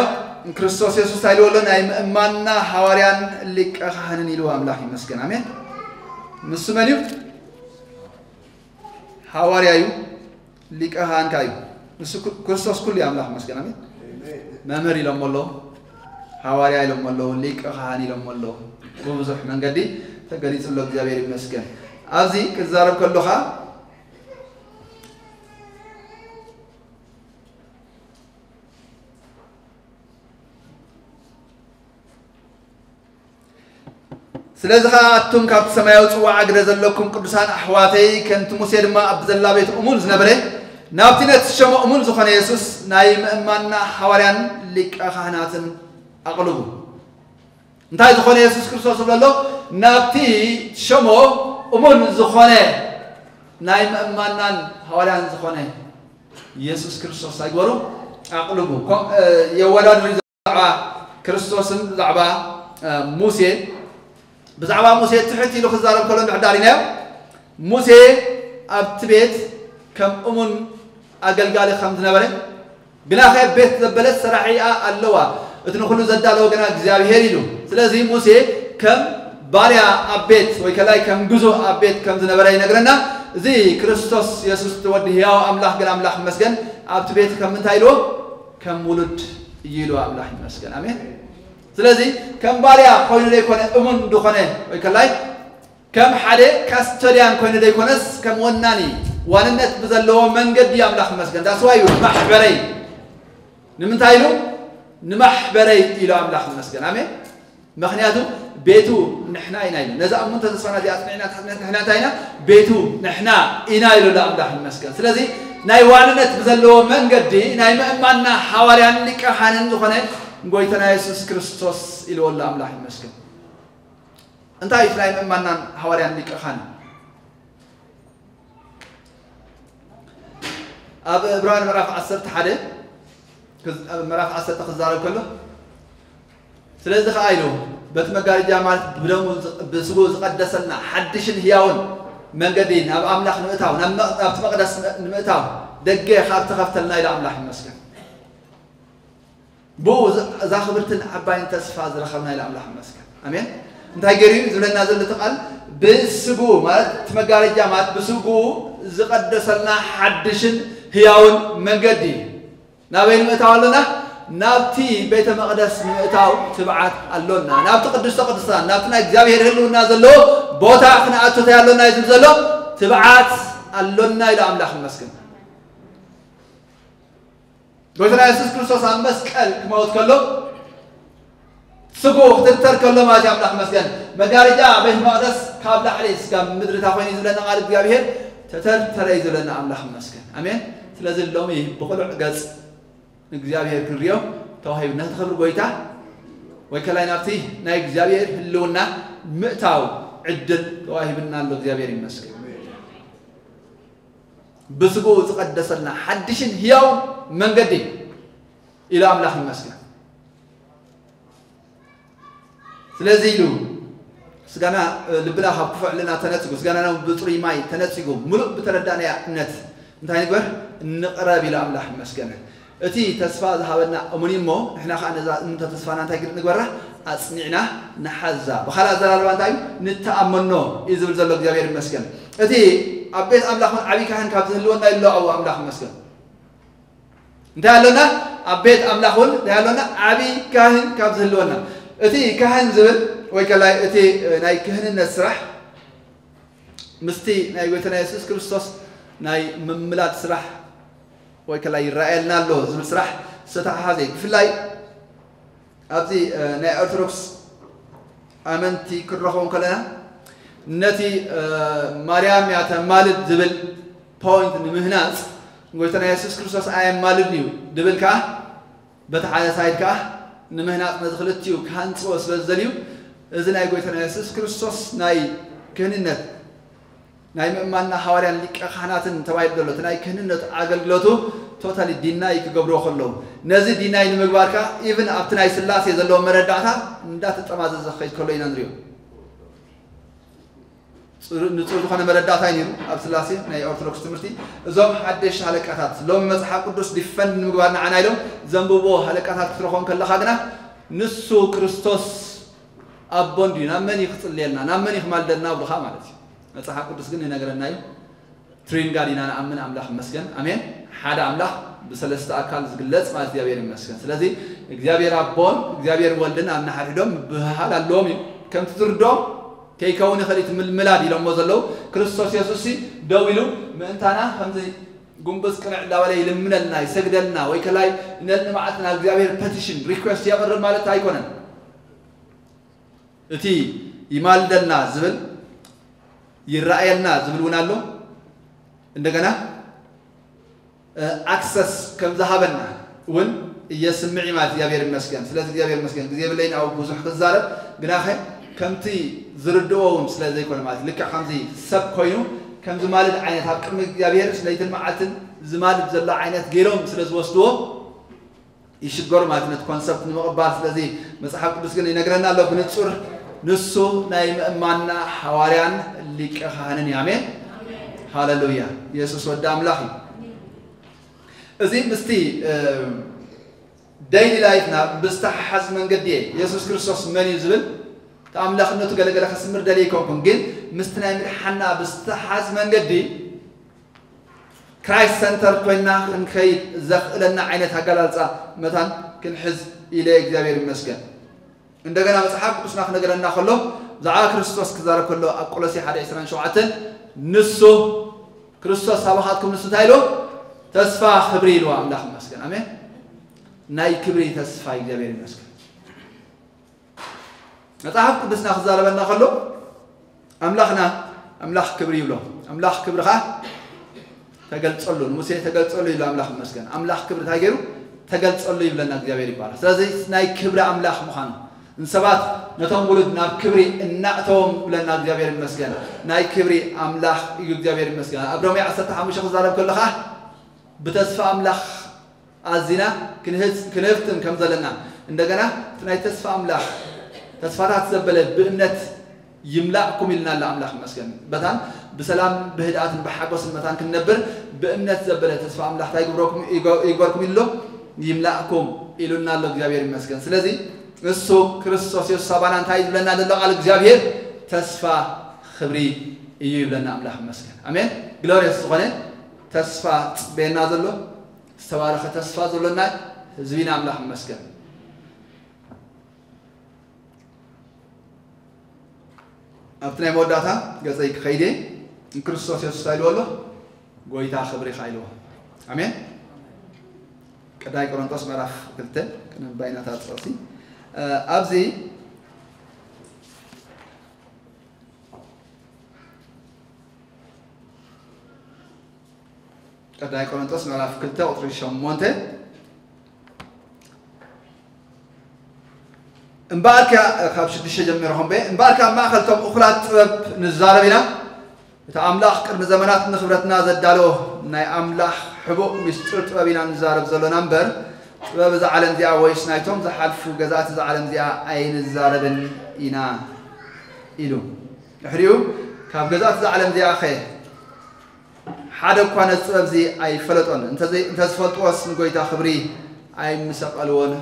ክርስቶስ የሱስ እንታይ ኢልዎ ኣሎ? ናይ ምእማንና ሃዋርያን ሊቀ ካህንን ኢልዎ። ኣምላኽ ይመስገን። ኣሜን። ንሱ መን እዩ? ሃዋርያ እዩ። ሊቀ ካህን ከኣ እዩ። ንሱ ኩ-፣ ክርስቶስ ኩሉ እዩ። ኣምላኽ ይመስገን። ኣሜን። መምህር ኢሎሞ ኣለዉ፣ ሃዋርያ ኢሎሞ ኣለዉ፣ ሊቀ ካህን ኢሎሞ ኣለዉ። ብብዙሕ መንገዲ ተገሊጹ ኣሎ። እግዚኣብሔር ይመስገን። ኣብዚ ክዛረብ ከሎ ኸኣ ስለዚ ኸኣ ኣቱም ካብቲ ሰማያዊ ጽዋዓ ግደ ዘለኩም ቅዱሳን ኣሕዋተይ፣ ከምቲ ሙሴ ድማ ኣብ ዘላ ቤት እሙን ዝነበረ፣ ናብቲ ነቲ ሸሞ እሙን ዝኾነ የሱስ ናይ ምእማንና ሃዋርያን ሊቀ ካህናትን ኣቕልቡ። እንታይ ዝኾነ የሱስ ክርስቶስ ዝብሎ ኣሎ? ናብቲ ሸሞ እሙን ዝኾነ ናይ ምእማንናን ሃዋርያን ዝኾነ የሱስ ክርስቶስ ኣይግበሩ ኣቕልቡ። ከም፣ እ፣ የወዳድር ብዛዕባ ክርስቶስን ብዛዕባ፣ እ፣ ሙሴ፣ ብዛዕባ ሙሴ ትሕት ኢሉ ክዛረብ ከሎ እንድሕር ዳሪናዮ፣ ሙሴ ኣብቲ ቤት ከም እሙን ኣገልጋሊ ከም ዝነበረ፣ ግናኸ ቤት ዘበለት ሰራሒኣ ኣለዋ፣ እቲ ንኹሉ ዘዳለወ ግና እግዚኣብሔር ኢሉ። ስለዚ ሙሴ ከም ባርያ ኣብ ቤት ወይ ከላይ ከም ግዙእ ኣብ ቤት ከም ዝነበረ ይነግረና። እዚ ክርስቶስ የሱስ እቲ ወዲ ህያው ኣምላኽ ግን ኣምላኽ ይመስገን ኣብቲ ቤት ከም እንታይ ኢልዎ? ከም ውሉድ እዩ ኢሉ ኣምላኽ ይመስገን። ኣሜን። ስለዚ ከም ባርያ ኮይኑ ዘይኮነ እሙን ዝኾነ ወይ ከላይ ከም ሓደ ካስተዲያን ኮይኑ ዘይኮነስ ከም ወናኒ ዋንነት ብዘለዎ መንገዲ ኣምላኽ ይመስገን። ዳስዋ እዩ ንማሕበረይ ንምንታይ ኢሉ? ንማሕበረይ ኢሉ ኣምላኽ ይመስገን። ኣሜን። ምኽንያቱ ቤቱ ንሕና ኢና ኢሉ። ነዛ እሙን ተስፋና እዚኣ ኣጽኒዕና ንሕና እንታይ ኢና? ቤቱ ንሕና ኢና ኢሉ ኣሎ ኣምላኽ ይመስገን። ስለዚ ናይ ዋንነት ብዘለዎ መንገዲ ናይ ምእማንና ሃዋርያን ሊቀ ካህንን ዝኾነ ጎይታና የሱስ ክርስቶስ ኢልዎ ኣሎ ኣምላኽ ይመስገን። እንታይ እዩ ናይ ምእማንናን ሃዋርያን ሊቀ ካህን? ኣብ ዕብራውያን ምዕራፍ ዓሰርተ ሓደ ክዝ-፣ ኣብ ምዕራፍ ዓሰርተ ክዛረብ ከሎ፣ ስለዚ ኸኣ ኢሉ በቲ መጋረጃ ማለት ብደሙ ዝ-፣ ብስጉ ዝቐደሰልና ሓድሽን ህያውን መንገዲ ናብ ኣምላኽ ንምእታው፣ ናብ መ-፣ ናብቲ መቕደስ ን-፣ ንምእታው ደገ ካብ ተኸፍተልና ኢሉ ኣምላኽ ይመስገን። ብኡ ዝ-፣ እዛ ክብርትን ዓባይን ተስፋ ዝረኸብና ኢሉ ኣምላኽ ይመስገን። ኣሜን። እንታይ ገይሩ እዩ ዝብለና ዘሎ እቲ ቃል? ብስጉ ማለት እቲ መጋረጃ ማለት ብስጉ ዝቐደሰልና ሓድሽን ህያውን መንገዲ እዩ። ናበይ ንምእታው ኣሎና? ናብቲ ቤተ መቕደስ ንምእታው ትብዓት ኣሎና። ናብቲ ቅዱስተ ቅዱሳን፣ ናብቲ ናይ እግዚኣብሔር ህልውና ዘለዎ ቦታ ክንኣቱ እንታይ ኣሎና እዩ ዝብል ዘሎ? ትብዓት ኣሎና ኢሉ ኣምላኽ ይመስገን። ጎይታና የሱስ ክርስቶስ ኣብ መስቀል ክመውት ከሎ፣ ስጉ ክትርተር ከሎ ማለት እዩ። ኣምላኽ ይመስገን። መጋረጃ ቤት መቕደስ ካብ ላዕሊ እስካብ ምድሪ እንታይ ኮይኑ እዩ ዝብለና ቃል እግዚኣብሔር? ተተርተረ እዩ ዝብለና ኣምላኽ ይመስገን። ኣሜን። ስለዚ ሎሚ ብቕሉዕ ገጽ እግዚኣብሔር ክንሪኦ ተዋሂብና። ነቲ ክብሪ ጎይታ ወይ ከላይ ናብቲ ናይ እግዚኣብሔር ህልውና ምእታው ዕድል ተዋሂብና ኣሎ። እግዚኣብሔር ይመስገን። ብስጉኡ ዝቐደሰልና ሓድሽን ህያውን መንገዲ ኢሉ ኣምላኽ ይመስገን። ስለዚ ኢሉ ስጋና፣ ልብና ካብ ክፉዕ ሕልና ተነጺጉ፣ ስጋና ብጽሩይ ማይ ተነጺጉ፣ ምሉእ ብተረዳእናያ እምነት እንታይ ንግበር? እንቕረብ ኢሉ ኣምላኽ ይመስገን። እቲ ተስፋ ዝሃበና እሙን እዩ እሞ፣ ንሕና ኸዓ ነዛ እምንቶ ተስፋና እንታይ ግድ ንግበራ? ኣጽኒዕና ንሓዛ። ብኻልእ ኣዘራርባ እንታይ እዩ? ንተኣመኖ እዩ ዝብል ዘሎ። እግዚኣብሔር ይመስገን። እቲ ኣብ ቤት ኣምላኽ እውን ዓብዪ ካህን ካብ ዝህልወና ኢሉ ኣብኡ ኣምላኽ ይመስገን። እንታይ ኣሎና? ኣብ ቤት ኣምላኽ እውን እንታይ ኣሎና? ዓብዪ ካህን ካብ ዝህልወና። እቲ ካህን ዝብል ወይ ከላይ እቲ ናይ ክህንነት ስራሕ ምስቲ ናይ ጎይታና የሱስ ክርስቶስ ናይ ምምላድ ስራሕ ወይ ከላይ ይረኣየልና ኣሎ ዝብል ስራሕ ዝተተሓሓዘ እዩ። ብፍላይ ኣብዚ፣ እ፣ ናይ ኦርቶዶክስ ኣመንቲ ክንረኽቦም ከለና ነቲ፣ እ፣ ማርያም እያ ተማልድ ዝብል ፖይንት ንምህናጽ ጎይታና የሱስ ክርስቶስ ኣየማልድን እዩ ድብል ከኣ በቲ ሓደ ሳይድ ከኣ ንምህናጽ ነዚ ክልቲኡ ክሃንጽዎ ስለ ዝደልዩ እዚ ናይ ጎይታና የሱስ ክርስቶስ ናይ ክህንነት ናይ ምእማንና ሃዋርያን ሊቀ ካህናትን ተባሂሉ ዘሎ እቲ ናይ ክህንነት ኣገልግሎቱ ቶታሊ ዲናይ ክገብርዎ ከለዉ፣ ነዚ ዲናይ ንምግባር ከኣ ኢቭን ኣብቲ ናይ ስላሴ ዘለዎ መረዳእታ እንዳተጠማዘዘ ክኸይድ ከሎ ኢና ንሪኦ። ንጹር ዝኾነ መረዳእታ እዩ ነይሩ ኣብ ስላሴ ናይ ኦርቶዶክስ ትምህርቲ። እዞም ሓደሽቲ ሃለቃታት ሎም መጽሓፍ ቅዱስ ዲፈንድ ንምግባር ንዓና ኢሎም ዘንብቦ ሃለቃታት ክትረኾም ከለኻ ግና ንሱ ክርስቶስ ኣቦ እንድዩ፣ ናብ መን እዩ ክጽልየልና፣ ናብ መን እዩ ክማልደልና ብልኻ ማለት እዩ። መጽሓፍ ቅዱስ ግን ይነግረና እዩ። ትሪን ጋድ ኢና ንኣምን። ኣምላኽ ይመስገን። ኣሜን። ሓደ ኣምላኽ ብሰለስተ ኣካል ዝግለጽ ማለት እግዚኣብሔር ይመስገን። ስለዚ እግዚኣብሔር ኣቦን እግዚኣብሔር ወልድን ኣብ ንሓድሕዶም ምብህሃል ኣለዎም እዩ። ከምቲ ዝርድኦም ከይከውን ይኽእል እቲ ምልምላድ ኢሎሞ ዘለዉ ክርስቶስ የሱስ ሲ ደው ኢሉ ምእንታና ከምዚ ጉንብስ ቅንዕ እንዳበለ ይልምነልና ይሰግደልና ወይ ከላይ ነልንባዕልና እግዚኣብሔር ፐቲሽን ሪኩዌስት የቕርብ ማለት ኣይኮነን። እቲ ይማልደልና ዝብል ይረኣየልና ዝብል እውን ኣሎ። እንደገና ኣክሰስ ከም ዝሃበና እውን እየስምዕ ማለት እግዚኣብሔር ይመስገን። ስለዚ እግዚኣብሔር ይመስገን ግዜ ብለይን ኣብ ብዙሕ ክዛረብ ግናኸ ከምቲ ዝርድኦ እውን ስለ ዘይኮነ ማለት ልክዕ ከምዚ ሰብ ኮይኑ ከም ዝማልድ ዓይነት ኣብ ቅድሚ እግዚኣብሔር ስለይትን መዓልትን ዝማልድ ዘሎ ዓይነት ገይሮም ስለ ዝወስድዎ ይሽገሩ ማለት ነቲ ኮንሰፕት ንምቕባል። ስለዚ መጽሓፍ ቅዱስ ግን ይነግረና ኣሎ ብንጹር ንሱ ናይ ምእማንና ሓዋርያን ሊቀ ካህንን እዩ። ኣሜን ሃሌሉያ። የሱስ ወዲ ኣምላኽ እዩ። እዚ ምስቲ ዴይሊ ላይፍና ብዝተሓሓዝ መንገዲ እየ የሱስ ክርስቶስ መን እዩ ዝብል እቲ ኣምላኽነቱ ገለገለ ከስምር ደልየ ኣይኮንኩን፣ ግን ምስቲ ናይ ምድሓና ብዝተሓዝ መንገዲ ክራይስት ሰንተር ኮይና ክንከይድ ዘኽእለና ዓይነት ኣገላልፃ መታን ክንሕዝ ኢለ እግዚኣብሔር ይመስገን። እንደገና መፅሓፍ ቅዱስና ክነገረና ከሎ ብዛዕባ ክርስቶስ ክዛረብ ከሎ ኣብ ቆሎሴ ሓደ ዕስራን ሸውዓተን ንሱ ክርስቶስ ሳባኻትኩም ንሱ እንታይ ኢሉ ተስፋ ክብሪ ኢልዋ። ኣምላኽ ይመስገን። ኣሜን። ናይ ክብሪ ተስፋ እግዚኣብሔር ይመስገን። መጽሓፍ ቅዱስና ክዛረበና ከሎ ኣምላኽና ኣምላኽ ክብሪ ይብሎ። ኣምላኽ ክብርኻ ተገልጸሉ፣ ንሙሴ ተገልጸሉ ይብሎ። ኣምላኽ ይመስገን። ኣምላኽ ክብሪ እንታይ ገይሩ ተገልጸሉ ይብለና እግዚኣብሔር ይባላል። ስለዚ ናይ ክብሪ ኣምላኽ ምዃኑ ንሰባት ነቶም ውሉድ ናብ ክብሪ እናእተዎም ይብለና እግዚኣብሔር ይመስገን። ናይ ክብሪ ኣምላኽ እዩ እግዚኣብሔር ይመስገን። ኣብ ሮሜ ዓሰርተ ሓሙሽተ ክዛረብ ከለኻ ብተስፋ ኣምላኽ ኣዚና ክንህፍትን ከም ዘለና እንደገና እቲ ናይ ተስፋ ኣምላኽ ተስፋታት ዘበለ ብእምነት ይምላእኩም ኢልና ኣላ። ኣምላኽ ይመስገን። በታን ብሰላም ብህድኣትን ብሓጎስን መታን ክንነብር ብእምነት ዘበለ ተስፋ ኣምላኽ እንታይ ይግበርኩም ኢሉ ኣሎ? ይምላእኩም ኢሉና ኣሎ እግዚኣብሔር ይመስገን። ስለዚ እሱ ክርስቶስ የሱስ ኣባና እንታይ ዝብለና ዘሎ ቃል እግዚኣብሔር ተስፋ ክብሪ እዩ ይብለና። ኣምላኽ ይመስገን። ኣሜን። ግሎሪየስ ዝኾነ ተስፋ ጽበየና ዘሎ ዝተባረኸ ተስፋ ዘሎና ህዝቢና ኣምላኽ ይመስገን። ኣብቲ ናይ መወዳእታ ገጸይ ክኸይድ እየ። ንክርስቶስ የሱስ እንታይ ኢልዎ ኣሎ? ጎይታ ክብሪኻ ኢልዎ። ኣሜን። ቀዳይ ቆሮንቶስ ምዕራፍ ክልተ ክነንባይናታ ጥቕሲ ኣብዚ ቀዳይ ቆሮንቶስ ምዕራፍ ክልተ ቁፅሪ ሸሞንተ እምበኣርከ ካብ ሽዱሽተ ጀሚረ ኮምበ እምበኣርከ ኣብ ማእኸል እቶም እኹላት ጥበብ ንዛረብ ኢና። እቲ ኣምላኽ ቅድሚ ዘመናት ንኽብረትና ዘዳሎ ናይ ኣምላኽ ሕቡእ ምስጢር ጥበብ ኢና ንዛረብ ዘሎና እምበር ጥበብ እዛ ዓለም እዚኣ ወይስ ናይቶም ዝሓልፉ ገዛእቲ እዛ ዓለም እዚኣ ኣይንዛረብን ኢና ኢሉ። ድሕሪኡ ካብ ገዛእቲ እዛ ዓለም እዚኣ ኸ ሓደ እኳ ነዚ ጥበብ እዚ ኣይፈለጦን። እንተዘይ እንተዝፈልጥዎስ ንጎይታ ክብሪ ኣይምሰቀልዎን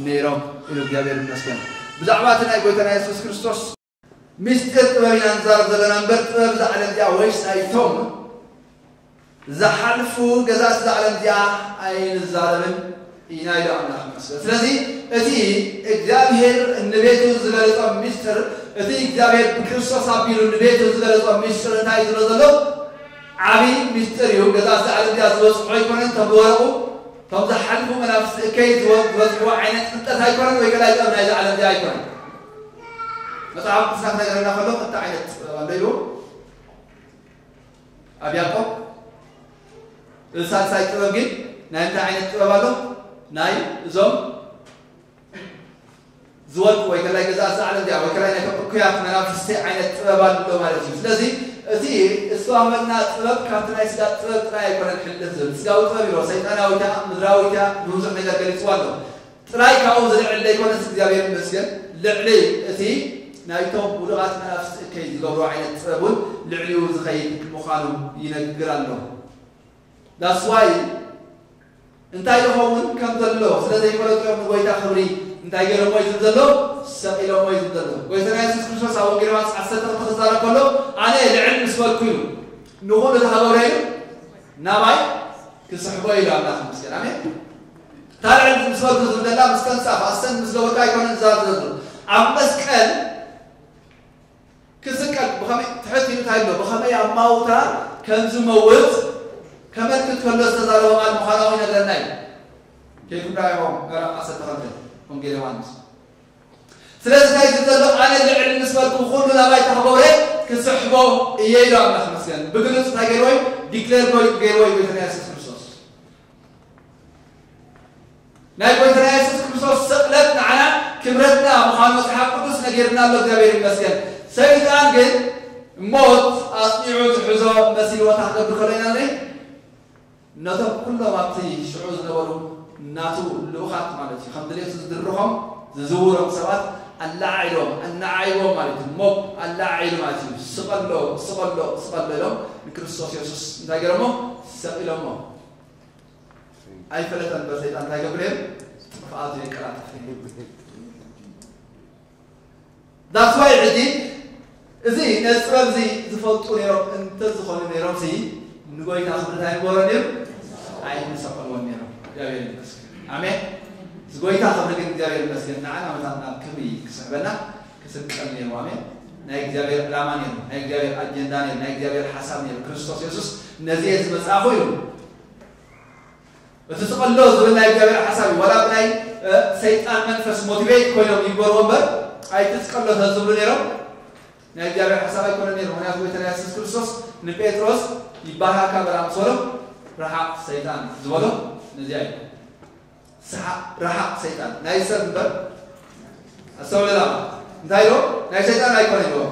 ነይሮም ኢሉ እግዚኣብሔር ይመስገን። ብዛዕባ እቲ ናይ ጎይታና የሱስ ክርስቶስ ምስጢር ጥበብ ኢና ንዛረብ ዘለና እምበር ጥበብ እዛ ዓለም እዚኣ ወይስ ናይቶም ዝሓልፉ ገዛእቲ እዛ ዓለም እዚኣ ኣይንዛረብን ኢና ኢሉ ኣምላኽ ይመስገን። ስለዚ እቲ እግዚኣብሔር ንቤቱ ዝገለጾ ምስጢር እቲ እግዚኣብሔር ብክርስቶስ ኣቢሉ ንቤቱ ዝገለጾ ምስጢር እንታይ እዩ ዝብሎ ዘሎ? ዓብዪ ምስጢር እዩ። ገዛእቲ እዛ ዓለም እዚኣ ዝበጽሖ ኣይኮነን። እቶም ዝወረቑ እቶም ዝሓልፉ መናፍስቲ እከይ ዝበ- ዝበጽሕዎ ዓይነት ፍልጠት ኣይኮነን ወይ ከላይ ጥበብ ናይዚ ዓለም እዚኣ ኣይኮነን። መጽሓፍ ቅዱስና ክነገረና ከሎ ክልተ ዓይነት ጥበብ ኣሎ ኢሉ ኣብ ያዕቆብ። እዚ ሳልሳይ ጥበብ ግን ናይ እንታይ ዓይነት ጥበብ ኣሎ? ናይ እዞም ዝወድቁ ወይ ከላይ ገዛእቲ ዓለም እዚኣ ወይ ከላይ ናይቶም እኩያት መናፍስቲ ዓይነት ጥበብ ኣሎ ማለት እዩ። ስለዚ እቲ ዝተዋህበና ጥበብ ካብቲ ናይ ስጋ ጥበብ ጥራይ ኣይኮነን ሕልፍ ዝብል። ስጋዊ ጥበብ ኢሎ ሰይጣናዊታ ምድራዊታ ብብዙሕ ነገር ገሊፅዋ ኣሎ። ጥራይ ካብኡ ዝልዕል ዘይኮነስ እግዚኣብሔር ይመስገን ልዕሊ እቲ ናይቶም ውዱቓት መናፍስቲ እከይ ዝገብሮ ዓይነት ጥበብ እውን ልዕሊኡ ዝኸይድ ምዃኑ ይነግር ኣሎ። That's why እንታይ ይኸውን ከም ዘሎ ስለ ዘይፈለጡ እዮም ንጎይታ ክብሪ እንታይ ገይሮሞ እዩ ዝብል ዘሎ? ሰቒሎሞ እዩ ዝብል ዘሎ። ጎይታና የሱስ ክርስቶስ ኣብ ወንጌል ዮሃንስ ዓሰርተ ክልተ ክዛረብ ከሎ ኣነ ልዕል ምስ በልኩ እዩ ንኹሉ ተሃገውረ ኢሉ ናባይ ክስሕቦ ኢሉ ኣምላኽ ይመስገን። ኣሜን። እታ ልዕል ምስ በልኩ ዝብል ዘላ ምስ ተንሳፍ ኣሰን ምስ ገበርካ ኣይኮነን ዝዛረብ ዘሎ። ኣብ መስቀል ክስቀል ብኸመይ ትሕት ኢሉ እንታይ ኣሎ ብኸመይ ኣማውታ ከም ዝመውት ከመልክት ከሎ ዝተዛረበ ቃል ምዃናዊ ይነግረና እዩ። ከይኩም ዳይሆም ምዕራፍ ዓሰርተ ክልተ ወንጌል ዮሃንስ። ስለዚ እንታይ ዝብል ዘሎ ኣነ ልዕል ምስ በልኩ ኩሉ ናባይ ተኽበውረ ክስሕቦ እየ ኢሉ ኣምላኽ መስገን። ብግልጽ እንታይ ገይርዎ እዩ? ዲክሌር ገይርዎ እዩ ጎይታና የሱስ ክርስቶስ። ናይ ጎይታና የሱስ ክርስቶስ ስቕለት ንዓና ክብረትና ምዃኑ መጽሓፍ ቅዱስ ነጊርና ኣሎ። እግዚኣብሔር ይመስገን። ሰይጣን ግን ሞት ኣጽኒዑ ዝሕዞ መሲልዎ እንታይ ክገብር ከሎ ኢና ንርኢ? ነቶም ኩሎም ኣብቲ ሽዑ ዝነበሩ ናቱ ልኡኻት ማለት እዩ ከም ድሌቱ ዝድርኾም ዝዝውሮም ሰባት ኣላዓዒሎም ኣናዓይቦም ማለት እዩ። ሞብ ኣላዓዒሉ ማለት እዩ። ስቐሎ ስቐሎ ስቐሎ ኢሎም ንክርስቶስ የሱስ እንታይ ገይሮሞ? ሰቒሎሞ። ኣይፈለጠን እምበር ሰይጣን እንታይ ገብር እዮም? ጥፍኣቱ የቀላጥፍ እዩ። That's why ሕጂ እዚ ነዚ ጥበብ እዚ ዝፈልጡ ነይሮም እንተዝኾኑ ነይሮም ሲ ንጎይታ ክብሪ እንታይ ይግበሮ ነይሩ? ኣይምሰቐልዎን ነይሮም። እግዚኣብሔር ይመስገን። ኣሜን። እዚ ጎይታ ክብሪ ግን እግዚኣብሔር ይመስገን ንዓና መታን ናብ ክብሪ ክስሕበና ክስቀል ነይሩ። ኣሜን። ናይ እግዚኣብሔር ዕላማ ነይሩ፣ ናይ እግዚኣብሔር ኣጀንዳ ነይሩ፣ ናይ እግዚኣብሔር ሓሳብ ነይሩ። ክርስቶስ የሱስ ነዚ እየ ዝመጻእኹ ኢሉ እቲ ስቐሎ ዝብል ናይ እግዚኣብሔር ሓሳብ እዩ። ዋላ ብናይ ሰይጣን መንፈስ ሞቲቬት ኮይኖም ይግበርዎ እምበር ኣይትስቀሎ ተዝብሉ ነይሮም ናይ እግዚኣብሔር ሓሳብ ኣይኮነ ነይሩ። ምክንያቱ ጎይታና የሱስ ክርስቶስ ንጴጥሮስ ይባሃካ በላ ምሰሎ ረሓቕ ሰይጣን ዝበሎ ነዚኣ እዩ። ረሓቕ ሰይጣን ናይ ሰብ እምበር ኣስተውለላ እንታይ ኢሎ ናይ ሰይጣን ኣይኮነ ይብሎ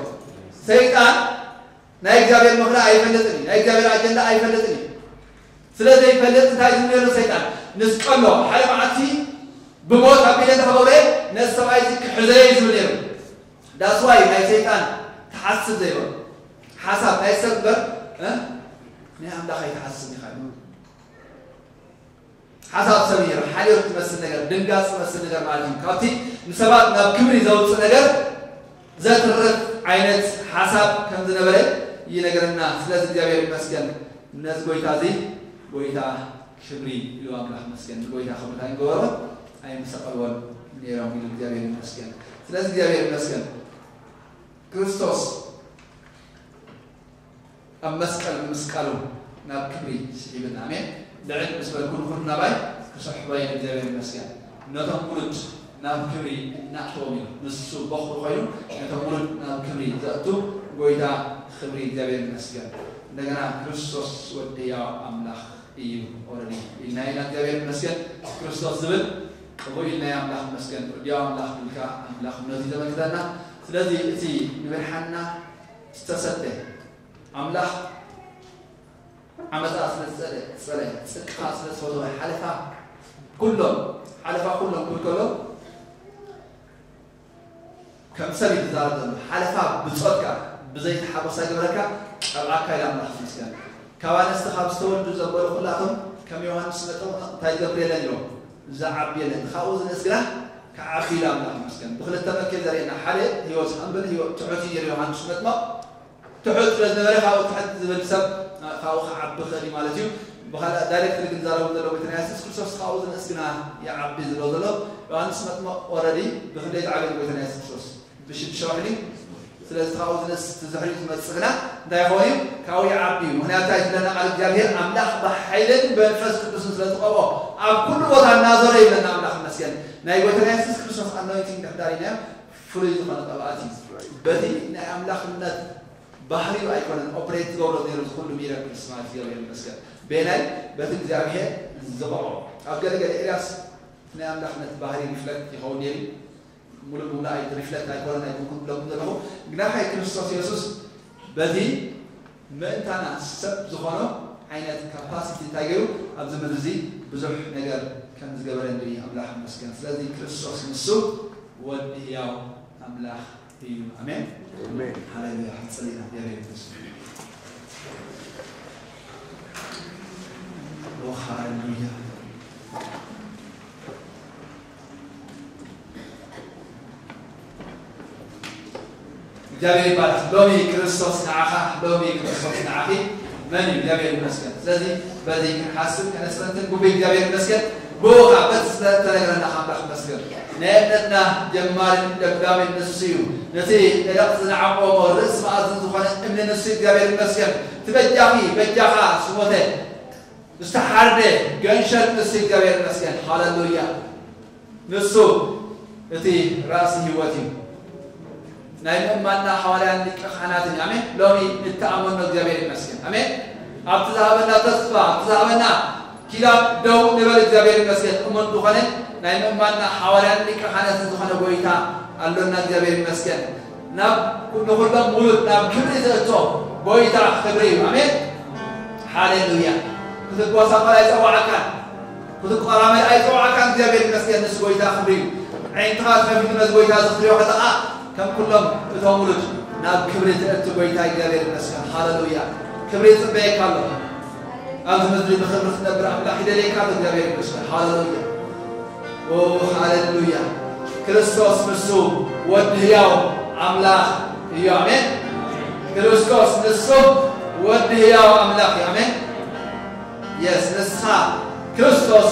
ሰይጣን ናይ እግዚኣብሔር ምኽሪ ኣይፈልጥን እዩ። ናይ እግዚኣብሔር ኣጀንዳ ኣይፈልጥን እዩ። ስለ ዘይፈልጥ እንታይ ዝብል ነይሩ ሰይጣን? ንስቀሎ ሓደ መዓልቲ ብሞት ኣቢለ ተኸበብረ ነዚ ሰብኣይ እዚ ክሕዘዮ እዩ ዝብል ነይሩ። ዳስዋይ ናይ ሰይጣን ትሓስብ ዘይበሉ ሓሳብ ናይ ሰብ እምበር ናይ ኣምላኽ ኣይትሓስብ ኢኻ። ሓሳብ ሰብ ነይሩ ሓልዮት ትመስል ነገር ድንጋፅ ትመስል ነገር ማለት እዩ። ካብቲ ንሰባት ናብ ክብሪ ዘውፅእ ነገር ዘትርፍ ዓይነት ሓሳብ ከም ዝነበረ ይነገረና። ስለዚ እግዚኣብሔር ይመስገን ነዚ ጎይታ እዚ ጎይታ ክብሪ ኢሉ ኣምላኽ መስገን ንጎይታ ክብሪ እንታይ ንገበሮ ኣይምሰቐልዎን ነይሮም ኢሉ እግዚኣብሔር ይመስገን። ስለዚ እግዚኣብሔር ይመስገን ክርስቶስ ኣብ መስቀል ብምስቃሉ ናብ ክብሪ ስሒብና ኣሜን። ልዕል ምስ በልኩ ንኹሉ ናባይ ክስሕቦ እየ እግዚኣብሔር ይመስገን። ነቶም ውሉድ ናብ ክብሪ እናእተዎም እዩ ንሱ በኹሪ ኮይኑ ነቶም ውሉድ ናብ ክብሪ ዘእቱ ጎይታ ክብሪ እግዚኣብሔር ይመስገን። እንደገና ክርስቶስ ወዲ ያው ኣምላኽ እዩ። ኦረዲ ኢልና ኢና እግዚኣብሔር ይመስገን። ክርስቶስ ዝብል ቅቡል ኢልና ኣምላኽ ይመስገን። ወዲ ያው ኣምላኽ ብልካ ኣምላኽ ነዚ ዘመልክተና። ስለዚ እቲ ንብርሓንና ዝተሰደ ኣምላኽ ዓመፃ ስለ ዝፀለ ፅድቅኻ ስለ ዝፈተወ ሓለፋ ኩሎም ሓለፋ ኩሎም ክብል ከሎ ከም ሰብ እዩ ዝዛረብ ዘሎ ሓለፋ ብፆትካ ብዘይቲ ሓጎሳ ይገበረካ ቀብኣካ ኢላ ኣምላኽ ይመስገን። ካብ ኣነስቲ ካብ ዝተወልዱ ዘበሉ ኩላቶም ከም ዮሃንስ መጠ እንታይ ዝገብር የለን ኢሎም ዝዓቢ የለን ካብኡ ዝንእስ ግና ክዓቢ ኢላ ኣምላኽ ይመስገን። ብክልተ መልክዕ ዘርእየና ሓደ ህይወት ሃምብል ህይወት ትሑት እዩ ነይሩ ዮሃንስ መጥመቕ ትሑት ስለ ዝነበረ ካብኡ ትሕት ዝብል ሰብ ካብኡ ክዓቢ ክእል እዩ ማለት እዩ። ብካልእ ዳይሬክትሊ ግን ዛረቡ ዘሎ ቤተ ናይ የሱስ ክርስቶስ ካብኡ ዝንእስ ግና ይዓቢ ዝብሎ ዘሎ ዮሃንስ መጥመቕ ኦረዲ ብክንደይ ዝዓበየ ቤተ ናይ የሱስ ክርስቶስ ብሽዱሽተ ዋሕዲ ስለዚ ካብኡ ዝንእስ ትዝሕሪ ዝመፅእ ግና እንታይ ይኸውን እዩ ካብኡ ይዓቢ እዩ። ምክንያቱ እንታይ ዝብለና ቃል እግዚኣብሔር ኣምላኽ ብሓይልን መንፈስ ቅዱስን ስለ ዝቐብኦ ኣብ ኩሉ ቦታ እናዞረ ይብለና ኣምላኽ ይመስገን። ናይ ጎይታና የሱስ ክርስቶስ ኣኖይንቲንግ ድሕዳር ኢና ፍሉይ ዝኾነ ቅብኣት እዩ። በቲ ናይ ኣምላኽነት ባህሪኡ ኣይኮነን ኦፕሬት ዝገብሮ ነይሩ ዝኩሉ ሚረክልስ ማለት እግዚኣብሔር ይመስገን። ቤናይ በቲ እግዚኣብሔር ዝቐብኦ ኣብ ገለገለ ኤርያስ ናይ ኣምላኽነት ባህሪ ሪፍለክት ይኸውን ነይሩ። ሙሉእ ብሙሉእ ኣይ ሪፍለክት ኣይኮነን ኣይኮንኩን ብለኩም ዘለኹ ግና ካይ ክርስቶስ የሱስ በቲ ምእንታና ሰብ ዝኾኖ ዓይነት ካፓሲቲ እንታይ ገይሩ ኣብዚ ምድሪ እዚ ብዙሕ ነገር ከም ዝገበረ ንርኢ። ኣምላኽ ይመስገን። ስለዚ ክርስቶስ ንሱ ወዲ ህያው ኣምላኽ እዩ። ኣሜን። ኣሜን። ሃሌሉያ። ሓጸሊና የሬ ክርስቶስ። ኦ ሃሌሉያ። እግዚኣብሔር ይባረክ። ሎሚ ክርስቶስ ንዓኻ፣ ሎሚ ክርስቶስ ንዓኺ መን እዩ? እግዚኣብሔር ይመስገን። ስለዚ በዚ ክንሓስብ ከነስተንትን ጉቡይ እግዚኣብሔር ይመስገን። ብኡ ኸዓ በቲ ዝተነግረና ካብ ኣምላኽ ይመስገን። ናይ እምነትና ጀማርን ደምዳምን ንሱ እዩ። ነቲ ደረቕ ዝነዓቖ ርእሲ መኣዝን ዝኾነ እምኒ ንሱ እዩ። እግዚኣብሔር ይመስገን። እቲ በጃኺ በጃኻ ዝሞተ ዝተሓርደ ገንሸል ንሱ እዩ። እግዚኣብሔር ይመስገን። ሃሌሉያ። ንሱ እቲ ራእሲ ህይወት እዩ። ናይ ምእማንና ሓዋርያን ሊቀ ካህናትን እዩ። ኣሜን። ሎሚ ንተኣመኖ እግዚኣብሔር ይመስገን። ኣሜን። ኣብቲ ዝሃበና ተስፋ፣ ኣብቲ ዝሃበና ኪዳን ደው ንበል። እግዚኣብሔር ይመስገን። እሙን ዝኾነ ናይ ምእማንና ሓዋርያን ሊቀ ካህናትን ዝኾነ ጎይታ ኣሎና። እግዚኣብሔር ይመስገን። ናብ ንኹሎም ውሉድ ናብ ክብሪ ዘእቶ ጎይታ ክብሪ እዩ። ኣሜን። ሃሌሉያ። ክትጓሳቆል ኣይጸዋዓካን። ክትቆራመድ ኣይጸዋዕካን። እግዚኣብሔር ይመስገን። ንሱ ጎይታ ክብሪ እዩ። ዓይንትኻ ከፊቱ ነዚ ጎይታ እዚ ክትሪኦ ከለኻ ከም ኩሎም እቶም ውሉድ ናብ ክብሪ ትእቲ ጎይታ እግዚኣብሔር ይመስገን። ሃሌሉያ። ክብሪ ይጽበየካ ኣሎ። ኣብዚ ምድሪ ብኽብሪ ክትነብር ኣምላኽ ይደልየካ ኣሎ። እግዚኣብሔር ይመስገን። ሃሌሉያ። ኦ ሃሌሉያ። ክርስቶስ ንሱ ወዲ ህያው ኣምላኽ እዩ። ኣሜን። ክርስቶስ ንሱ ወዲ ህያው ኣምላኽ እዩ። ኣሜን። የስ ንስኻ ክርስቶስ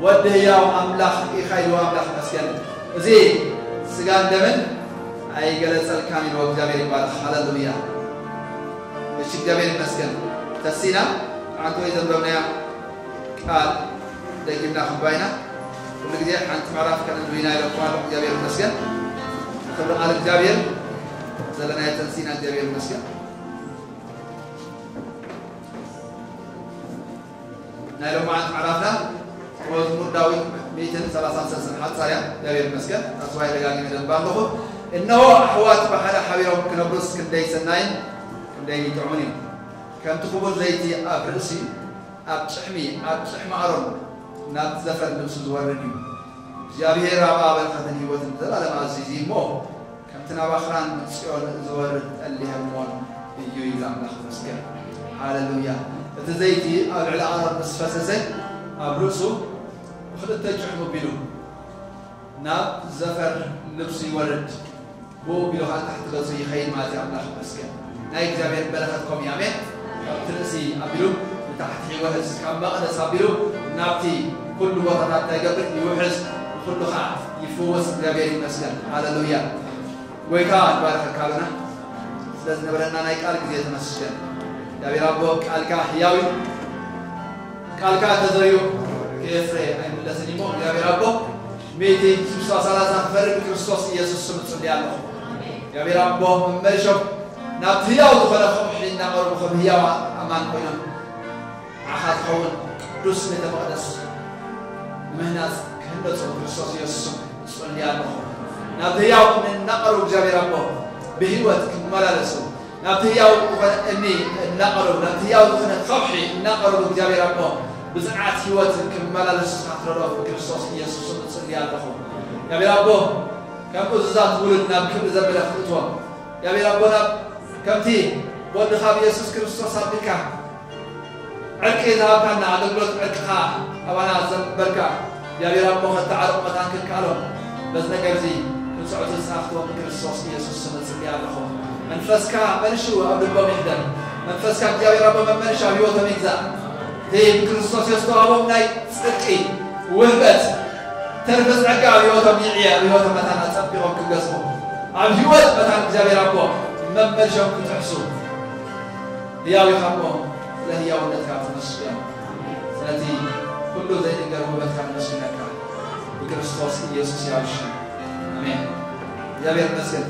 ወዲ ህያው ኣምላኽ ኢኻ ኢልዎ ኣምላኽ ይመስገን። እዚ ስጋን ደምን ኣይገለጸልካን ኢልዎ። እግዚኣብሔር ይባረኽ። ሃሌሉያ። እሺ እግዚኣብሔር ይመስገን። ተሲና ሓንቲ ወይ ዘንበብናያ ቃል ደጊምና ክንባይና ኩሉ ግዜ ሓንቲ ምዕራፍ ከነንብብ ኢና ኢለኩም ኣለኹ። እግዚኣብሔር ይመስገን። ክብሪ ቃል እግዚኣብሔር ዘለናዮ ተንሲና እግዚኣብሔር ይመስገን። ናይ ሎማዓንቲ ምዕራፍና መዝሙር ዳዊት ሚእትን ሰላሳን ሰለስተን ሓጻር እያ። እግዚኣብሔር ይመስገን። ኣስዋይ ደጋጊመ ደንባ ኣለኹ። እነሆ ኣሕዋት ብሓደ ሓቢሮም ክነብሩስ ክንደይ ሰናይን ክንደይ ጥዑምን እዩ። ከምቲ ክቡር ዘይቲ ኣብ ርእሲ ኣብ ጭሕሚ ኣብ ጭሕሚ ኣሮን ናብ ዘፈር ልብሱ ዝወርድ እዩ። እግዚኣብሔር ኣብኣ በረኸትን ህይወትን ዘላለም ኣዚዙ እሞ ከምቲ ናብ ኣኽራን ጽዮን ዝወርድ ጠሊ ሄርሞን እዩ ይብል ኣምላኽ ይመስገን። ሃሌሉያ። እቲ ዘይቲ ኣብ ልዕሊ ኣሮን ምስ ፈሰሰ ኣብ ርእሱ ብኽልተ ጭሕሙ ኣቢሉ ናብ ዘፈር ልብሱ ይወርድ። ብኡ ቢሉ ኻብ ታሕቲ ገጹ ይኸይድ ማለት እዩ። ኣምላኽ ይመስገን። ናይ እግዚኣብሔር በረኸት ከምኡ እዩ። ኣሜን። ካብቲ ርእሲ ኣቢሉ ንታሕቲ ይውሕዝ፣ ካብ መቕደስ ኣቢሉ ናብቲ ኩሉ ቦታታት እንታይ ይገብር? ይውሕዝ፣ ንኹሉ ኸዓ ይፍወስ። እግዚኣብሔር ይመስገን። ሃሌሉያ። ጎይታ ንባረኸካ ኣለና ስለ ዝነበረና ናይ ቃል ግዜ ተመስገን። እግዚኣብሔር ኣቦ ቃልካ ህያው እዩ። ቃልካ ተዘርዩ ክኤፍሬ ኣይምለስን እሞ እግዚኣብሔር ኣቦ ሚእቲ ስሳ ሰላሳ ክፈሪ ብክርስቶስ ኢየሱስ ስም እጽሊ ኣለኹ። እግዚኣብሔር ኣቦ መመልሾም ናብቲ ህያው ዝኾነ ከውሒ እናቐርቡ ከም ህያው ኣማን ኮይኖም ንዓኻ ዝኸውን ቅዱስ ቤተ መቕደስ ምህናጽ ክህነጹ ብክርስቶስ ኢየሱስ ስም እጽሊ ኣለኹ። ናብቲ ህያው እናቐርቡ እግዚኣብሔር ኣቦ ብህይወት ክመላለሱ ናብቲ ህያው ዝኾነ እምኒ እናቐረቡ ናብቲ ህያው ዝኾነ ከውሒ እናቐረቡ እግዚኣብሔር ኣቦ ብፅንዓት ህይወት ክመላለሱ ክትረድኦም ብክርስቶስ ኢየሱስ ስም እጽሊ ኣለኹ። እግዚኣብሔር ኣቦ ከም እዙዛት ውሉድ ናብ ክብሪ ዘበለ ክትእትዎም እግዚኣብሔር ኣቦ ናብ ከምቲ ወድኻ ብየሱስ ክርስቶስ ኣቢልካ ዕርቂ ዝሃብካና ኣገልግሎት ዕርቅኻ ኣባና ዘንበርካ እግዚኣብሔር ኣቦ ከተዓርቕ መታን ክንከኣሎም በዚ ነገር እዚ ክንስዕቱ ዝጸናሕትዎም ብክርስቶስ ኢየሱስ ስም እጽሊ ኣለኹ። መንፈስካ መልሹ ኣብ ልቦም ይሕደር። መንፈስካ እግዚኣብሔር ኣቦ መመልሻ ኣብ ህይወቶም ይግዛእ። እቲ ብክርስቶስ የስተዋቦም ናይ ጽድቂ ውህበት ተርፈ ጸጋ ኣብ ህይወቶም ይዕየ። ኣብ ህይወቶም መታን ኣጸቢቖም ክገዝፉ ኣብ ህይወት መታን እግዚኣብሔር ኣቦ መመልሾም ክጥሕሱ ህያው ኢኻ እሞ ስለ ህያውነትካ ተመስገን። ስለቲ ኩሉ ዘይንገር ውበትካ ነመስግነካ ብክርስቶስ ኢየሱስ ህያው ሽም ኣሜን። እግዚኣብሔር ይመስገን።